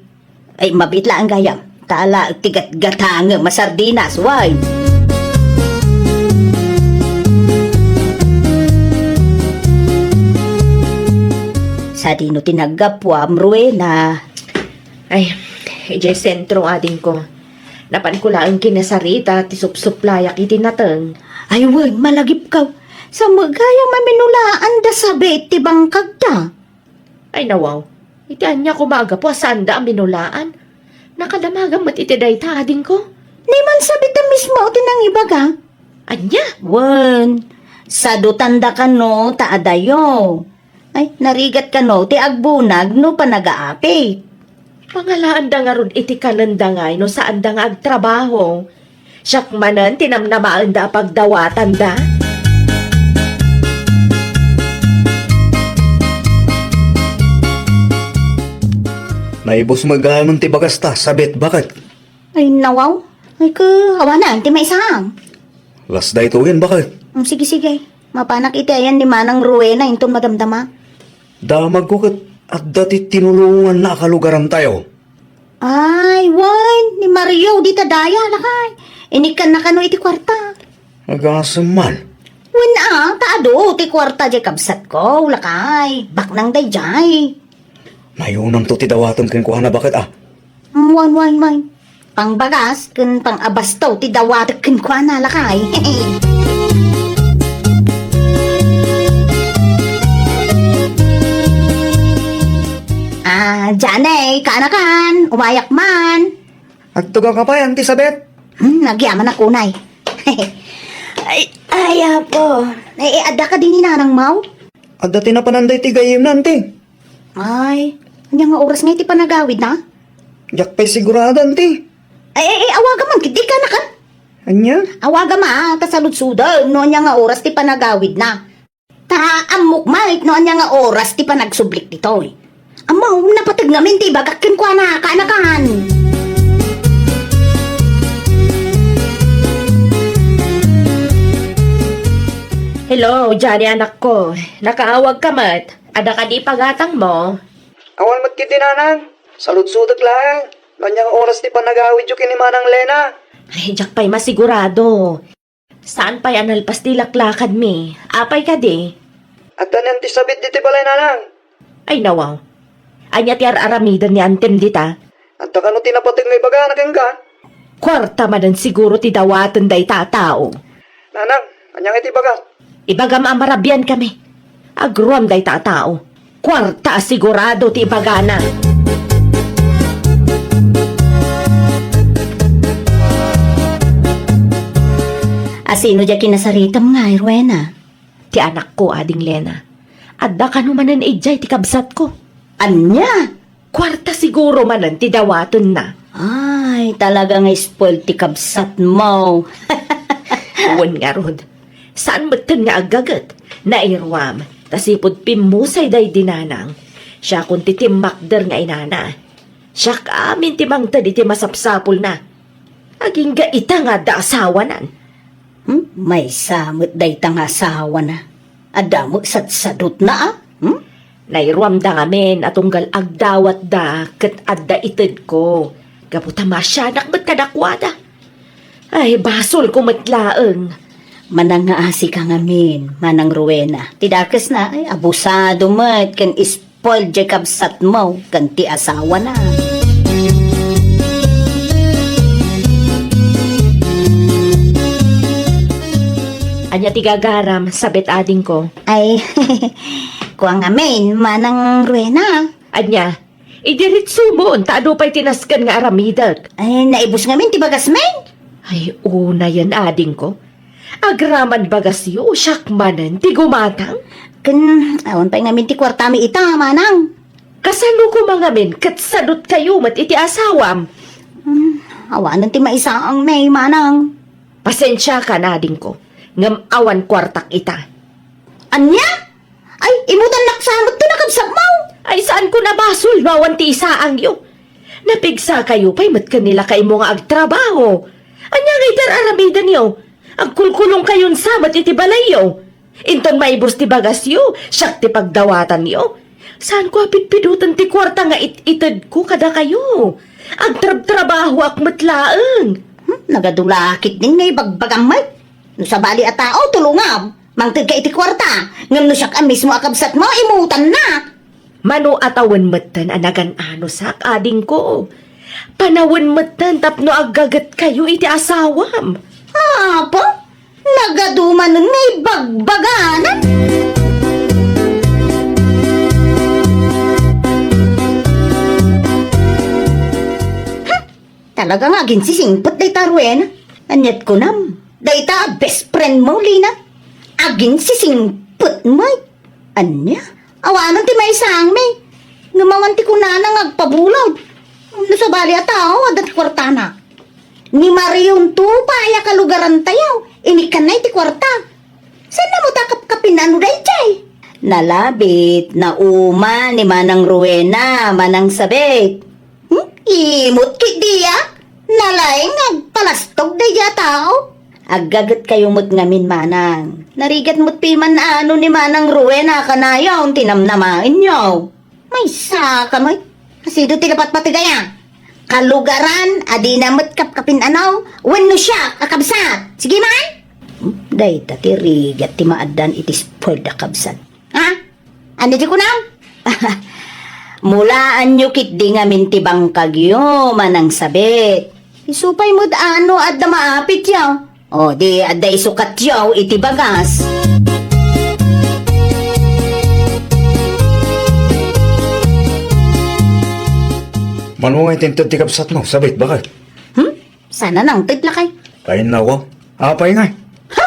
Ay, mabiit laeng gayam. Ta ala ti gatgatangem a sardinas, way. Sadino ti naggapuam, Rowena? Ay, idiay sentro, adingko. Napanko laeng kinasarita ti supsuplayak iti nateng. Ay, wen, malagipko. Sa met gayam a minulaan da sabi ti bangkagda. Ay, nawaw. Iti ania koma a gapu a saanda a minulaan? Nakadamagan met iti dayta, adingko. Ni man sabi ta mismo ti nangibaga. Ania? Wen, sadutan da kano ta adayo. Ay, narigat kano ti agbunag no panagaapi. Pangalaanda ngarud iti kanenda ngay no saanda nga agtrabaho. Siak manen ti namnamaenda a pagdawatanda. Naibus met gayam ti bagasta, sabit baket. Ay, nawaw. Ay, ka, awanan, ti maisam. Las daytoyen, baket. Mm, sige, sige. Mapanak iti ayan ni Manang Rowena, inton madamdama. Damagko ket adda ti tinulonganna a kalugarantayo. Ay, wen, ni Mario, dita daya, lakay. Inikkanna kano iti kuarta. Agasem man. Wen a, ta adu ti kuarta jay kabsatko, lakay. Baknang dayjay. Mayunamto ti dawatem kenkuana, baket a. Wen, wen, wen. Pangbagas ken pangabasto ti dawatek kenkuana, lakay. Ah, Janay, kaanakan, umayak man. Agtugaw ka pay, Auntie Sabet? Hmm, nagyamanak unay. Ay, ay, apo. Ay, adda ka din ni Nanang Mau? Adda ti napanan daytoy gayyemna, Auntie. Ay, ania nga oras nga iti panagawidna? Diak pay sigurado, Auntie. Ay, ay, ay, awagam man, ket di ka nakan. Ania? Awagam, ah, ta saludsodem no ania nga oras ti panagawidna. Ta ammok met no ania nga oras ti panagsublik ditoy. Ammo, napateg ngamin ti ibagak kenkuana, kaanakan. Hello, Johnny, anakko. Nakaawagka met. Adda kadi ipagatangmo? Awan met ketdi, nanang. Saludsodek laeng no ania nga oras ti panagawidyo ken ni Manang Lena. Ay, diak pay masigurado. Saan pay a nalpas ti laklakadmi. Apay kadi? Adda ni Anti Sabit ditoy balay, nanang. Ay, nawaw. Ania ti ar-aramiden ni Antim dita? Adda kano ti napateg nga ibagana kenka? Kuarta manen siguro ti dawaten dayta a tao. Nanang, ania nga ti ibagak? Ibagam a marabiankami. Agruam dayta a tao. Kuarta a sigurado ti ibagana. A sino diay kinasaritam ngay, Rowena? Ti anakko, Ading Lena. Adda kano manen idiay ti kabsatko. Ania? Kuarta siguro manen ti dawatenna. Ay, talaga nga spoil ti kabsatmo. Wen ngarud, saan metten nga aggaget. Nairuam, ta sipud pimmusay daydi nanang, siakon ti timmakder nga inana. Siak amin ti mangted iti masapsapulna. Agingga ita nga adda asawanan. Hmm? Maysa met dayta nga asawana. Adda met sadsadutna, a? Hmm? Nairuamda ngamin a tunggal agdawatda ket adda itedko. Gapu ta masianak met kadakuada. Ay, basolko met laeng. Manangngaasika ngamin, Manang Rowena. Ti dakesna, ay, abusado met ken spoil diay kabsatmo ken ti asawana. Ania ti gagaram, sabet adingko? Ay, kua ngamin, Manang Rowena. Ania? Idiretsomon, ta adu pay ti nasken nga aramidek. Ay, naibus ngamin ti bagasmin? Ay, unayen, adingko. Agraman bagasyo, siak manen ti gumatang. Ken, awan pay ngamin ti kuartami ita, manang. Kasano koma ngamin ket sadutkayo met iti asawam? Hmm, awanen ti maisaangmi, manang. Pasensiakan, adingko, ngem awan kuartak ita. Ania? Ay, imutannak sa met ti nakabsatmo. Ay, saanko a basol no awan ti isaangyo. Napigsakayo pay met ken ni lakaymmo nga agtrabaho. Ania ngay ti ar-aramidenyo? Agkulkulongkayon sa met iti balayyo. Inton maibus ti bagasyo, siak ti pagdawatanyo. Saanko a pitpidoten ti kuarta nga it-itedko kadakayo. Agtrabtrabahoak met laeng. Hmm, nagadu la ketdin nga ibagbagam met. No sabali a tao, tulongam. Mangtedka iti kuarta, ngem no siak a mismo a kabsatmo, imutannak. Mano a tawen metten a nagan-anosak, adingko. Panawen metten tapno aggagetkayo iti asawam. Apo, nagadu manen nga ibagbagana. Ha? Talaga nga aginsisingpet dayta a Rowena. Ania't kunam? Dayta a best friend mo, Lina. Aginsisingpet mo? Ania? Awanen ti maisaangmi. Ngem awan ti kunana nga agpabulag. No sabali a tao, adda ti kuartana. Ni Marionto pay a kalugarantayo, inikkanna iti kuarta. Saan mo ta kapkapin ano daydiay? Nalabit, nauma ni Manang Rowena, Manang Sabet. Hmm? Imot ketdi a? Nalaing nga agpalastog daydiay a tao. Aggagetkayo met ngamin, manang. Narigat met piman ano ni Manang Rowena kanayon ti namnamaenyo. Maysaka met. Kasido ti napatpateg aya? Kalugaran a dina met kapkapin-anaw wenno siak a kabsat. Sige man? Hmm, dayta ti rigat ti maaddan iti spoiled a kabsat. Ha? Ania ti kunam? Mulaanyo ketdi ngamin ti bangkagyo, Manang Sabet. Isu pay met ano adda maapityo. O, di adda isukatyo iti bagas. Mano nga inted ti kabsatmo, Sabet, bakay? Hmm? Saan a nangted, lakay? Ay, nawa. Apay ngay? Ha?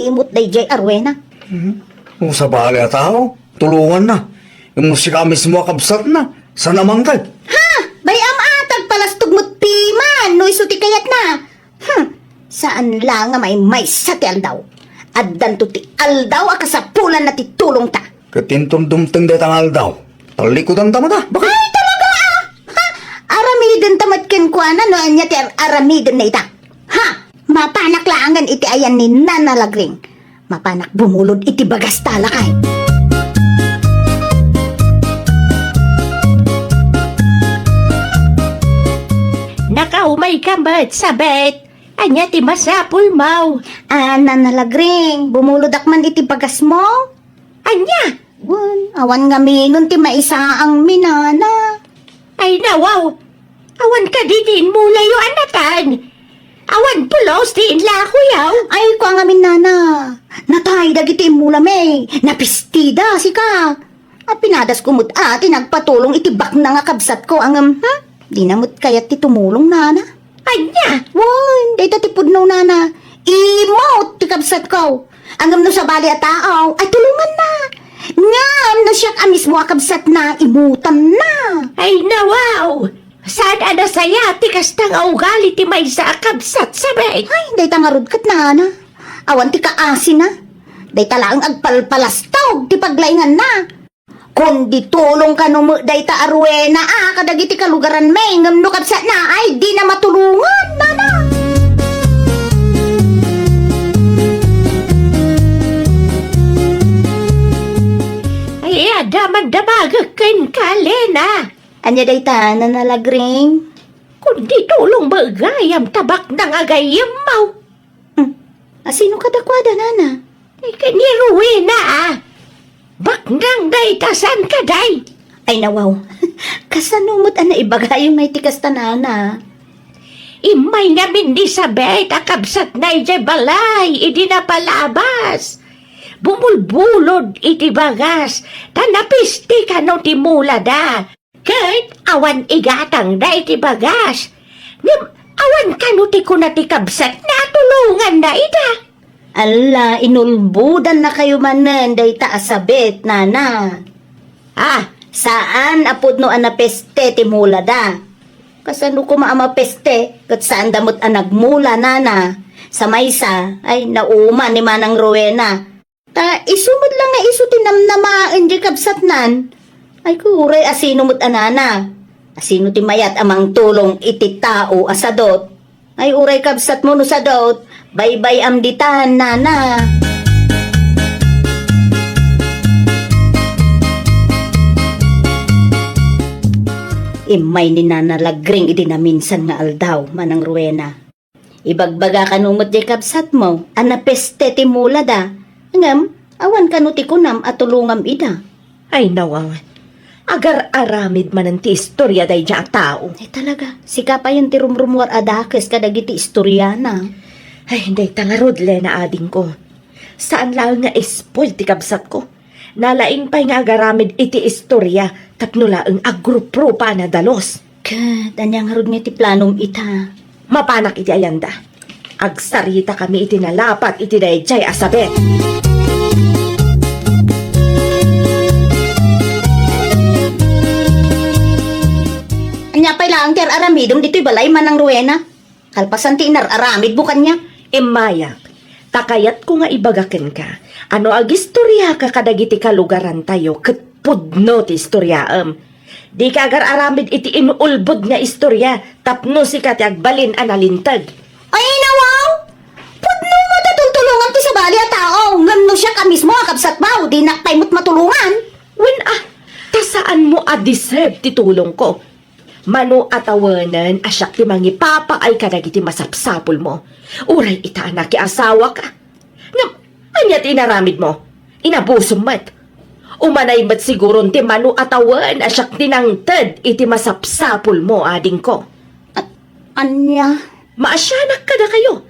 Imot daydiay a Rowena. Hmm? Kung sabali a tao, tulonganna. Ngem no sika mismo a kabsatna, saan a mangted? Ha? Bay-am a ta agpalastog met piman no isu ti kayatna. Hmm, saan la nga maymaysa ti aldaw. Addanto ti aldaw a kasapu Ulanna ti tulongta. Ket inton dumteng dayta nga aldaw, tallikudanta met a. Bakit? Ay, talaga, ah! Ha? Aramidenta met kenkuana no ania ti ar-, aramidenna ita. Ha? Mapanak laengen iti ayan ni Nana Lagring. Mapanak bumulod iti bagasta, lakay. Nakaumayka met, Sabet. Ania ti masapulmo? Ah, Nana Lagring, bumulodak man iti bagasmo? Ania? Wen, awan ngamin ti maisaangmi, Nana. Ay, nawaw. Awan kadi ti inmulayo a natan. Awan pulos ti inlakoyo. Ay, kua ngamin, Nana. Natay dagiti immulami. Napistida, sika. A, pinadasko met a ti nagpatulong iti baknang a kabsatko, ngem, hmm? Dina met kayat ti tumulong, Nana. Ania? Wen, dayta ti pudno, Nana. Imut ti kabsatko. Ngem no sabali a tao, ay tulonganna. Ngem no siak a mismo a kabsatna, imutanna. Ay, nawaw! Saan a nasayaat ti kasta nga ugali ti maysa a kabsat, Sabet? Ay, dayta ngarud ket, Nana. Awan ti kaasina. Dayta laeng agpalpalastog ti paglainganna. Kundi tulong kano met dayta a Rowena a kadagiti kalugaranmi, ngem no kabsatna ay dina matulongan, Nana. Ay, adda man damagek kenka, Lena. Ania dayta, Nana Lagring? Kundi tulong met gayam ta baknang a gayyemmo. Hmm. A, sino kadakuada, Nana? Ay, ken ni Rowena, a. Baknang dayta saan kadi. Ay, nawaw. Kasano met a naibagayo nga iti kasta, Nana? Immay ngamin ni Sabet a kabsatna idiay balay idi napalabas. Bumulbulod iti bagas, ta napisti kano ti mulada. Ket awan igatangda iti bagas. Ngem awan kano ti kuna ti kabsatna a tulonganna ida. Ala, inulbodannakayo manen dayta a Sabet, Nana. Ah, saan a pudno a napeste ti mulada. Kasano koma a mapeste, ket saanda met a nagmula, Nana. Sa maysa, ay, nauma ni Manang Rowena. Ta isu met la nga isu ti namnamaen diay kabsatnan. Ay, uray asino met a Nana. Asino ti mayat a mangtulong iti tao a sadot? Ay, uray kabsatmo no sadot, baybay-am ditan, Nana. Immay ni Nana Lagring idi naminsan nga aldaw, Manang Rowena. Ibagbaga kano met diay kabsatmo a napeste ti mulada, ngem awan kano ti kunam a tulongam ida. Ay, nawaw. Agar-aramid manen ti istoria daydiay a tao. Ay, talaga, sika payen ti rumrumuar a dakes kadagiti istoriana. Ay, dayta ngarud, Lena, adingko. Saan laeng nga spoil ti kabsatko. Nalaing pay nga agaramid iti istoria tapno laeng agruprupa a nadalus. Ket ania ngarud nga iti planom ita? Mapanak iti ayanda. Agsaritakami iti nalapat iti daydiay a Sabet. Ania pay laeng ti ar-aramidem ditoy balay, Manang Rowena? Kalpasan ti inar-aramidmo kaniak. Immayak, ta kayatko nga ibaga kenka a no agistoriaka kadagiti kalugarantayo ket pudno ti istoriaem. Dika agar-aramid iti inulbod nga istoria tapno sika ti agbalin a nalinteg. Ay, nawaw! Pudno met a tultulongam ti sabali a tao, ngem no siak a mismo a kabsatmo, dinak pay met matulongan. Wen a, ta saanmo a deserve ti tulongko. Mano a tawenen a siak ti mangipapaay kadagiti masapsapulmo. Uray ita a nakiasawaka. Ngem, ania ti inaramidmo? Inabusom met. Umanay met siguron ti mano a tawen a siak ti nangted iti masapsapulmo, adingko. A-, ania? Maasianak kadakayo.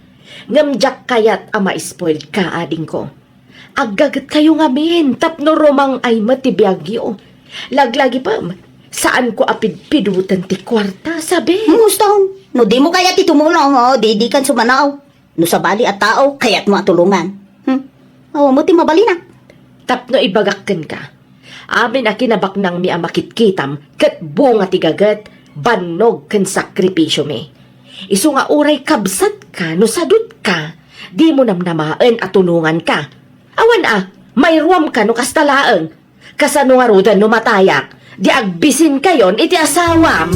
Ngem diak kayat a ma-spoiled ka, adingko. Aggagetkayo ngamin tapno rumang-ay met ti biagyo. Laglagipem, saanko a pidpidoten ti kuarta, sabi. Muston, no dimo kayat ti tumulong, o, di, dikan sumanaw. No sabali a tao, kayatmo a tulongan. Hmm? Awan met ti mabalinak. Tapno ibagak kenka, amin a kinabaknangmi a makitkitam ket bunga ti gaget, bannog ken sakripisiomi. Isu nga uray kabsatka no sadutka, dimo namnamaen a tulonganka. Awan a, Mairuam kano kasta laeng. Kasano ngaruden no matayak? Di agbisinkayon iti asawam.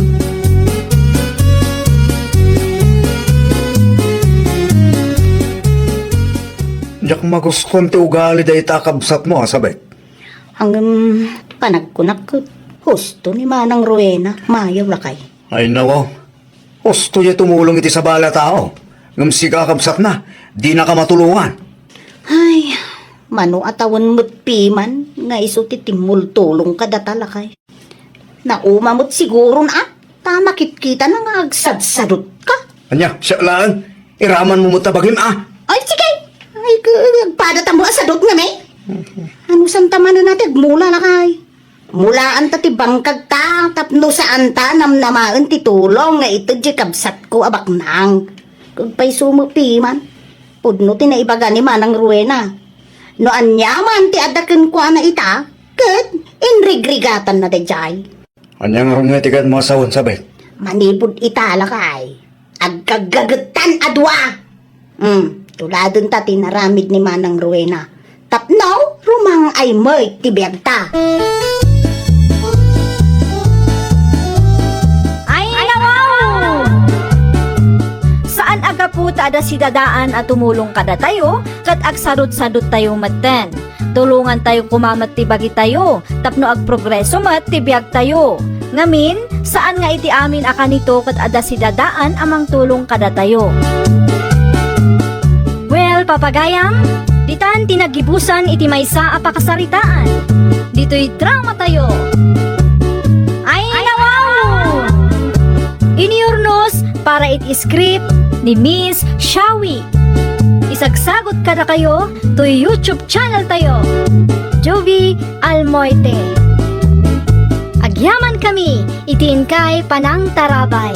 Diak magustuan ti ugali dayta a kabsatmo, a Sabet. Ngem panagkunak ket husto ni Manang Rowena, mayaw lakay. Ay, nawaw. Husto diay tumulong iti sabali a tao. Ngem sika, kabsatna, dinaka matulongan. Ay, mano a tawen met piman nga isu ti timmultulong kadata, lakay. Nauma met siguron a, ta makitkitana nga agsadsadutka. Ania, siak laeng? Iramanmo met ta bagim, a? Ay, sige. Ay, k-, agpadatam a sadut ngamin. Ano santa manen a ti agmula, lakay? Mulaanta ti bangkagta tapno saanta namnamaen ti tulong nga ited ti kabsatko a baknang. Agpayso met piman. Pudno ti naibaga ni Manang Rowena. No aniaman ti adda kenkuana ita, ket inrigrigatanna daydiay. Ania ngarud nga ti kayatmo a sawen, Sabet? Manipud ita, lakay, agkaggagettan a dua. Hmm, tuladenta ti inaramid ni Manang Rowena tapno rumang-ay met ti biagta. Ay, nawaw! Saan a gapu ta adda sidadaan a tumulong kadatayo ket agsarut-saruttayo metten. Tulongantayo koma met ti bagitayo tapno agprogreso met ti biagtayo. Ngamin, saan nga iti amin a kanito ket adda sidadaan a mangtulong kadatayo. Well, papagayam, ditan ti naggibusan iti maysa a pakasaritaan. Ditoy dramatayo. Ay, nawaw! Iniurnos para iti script ni Miss Shawi. Isagsagut kadakayo toy YouTube channel tayo, Jovie Almoite. Agyaman kami iti inkay panangtarabay.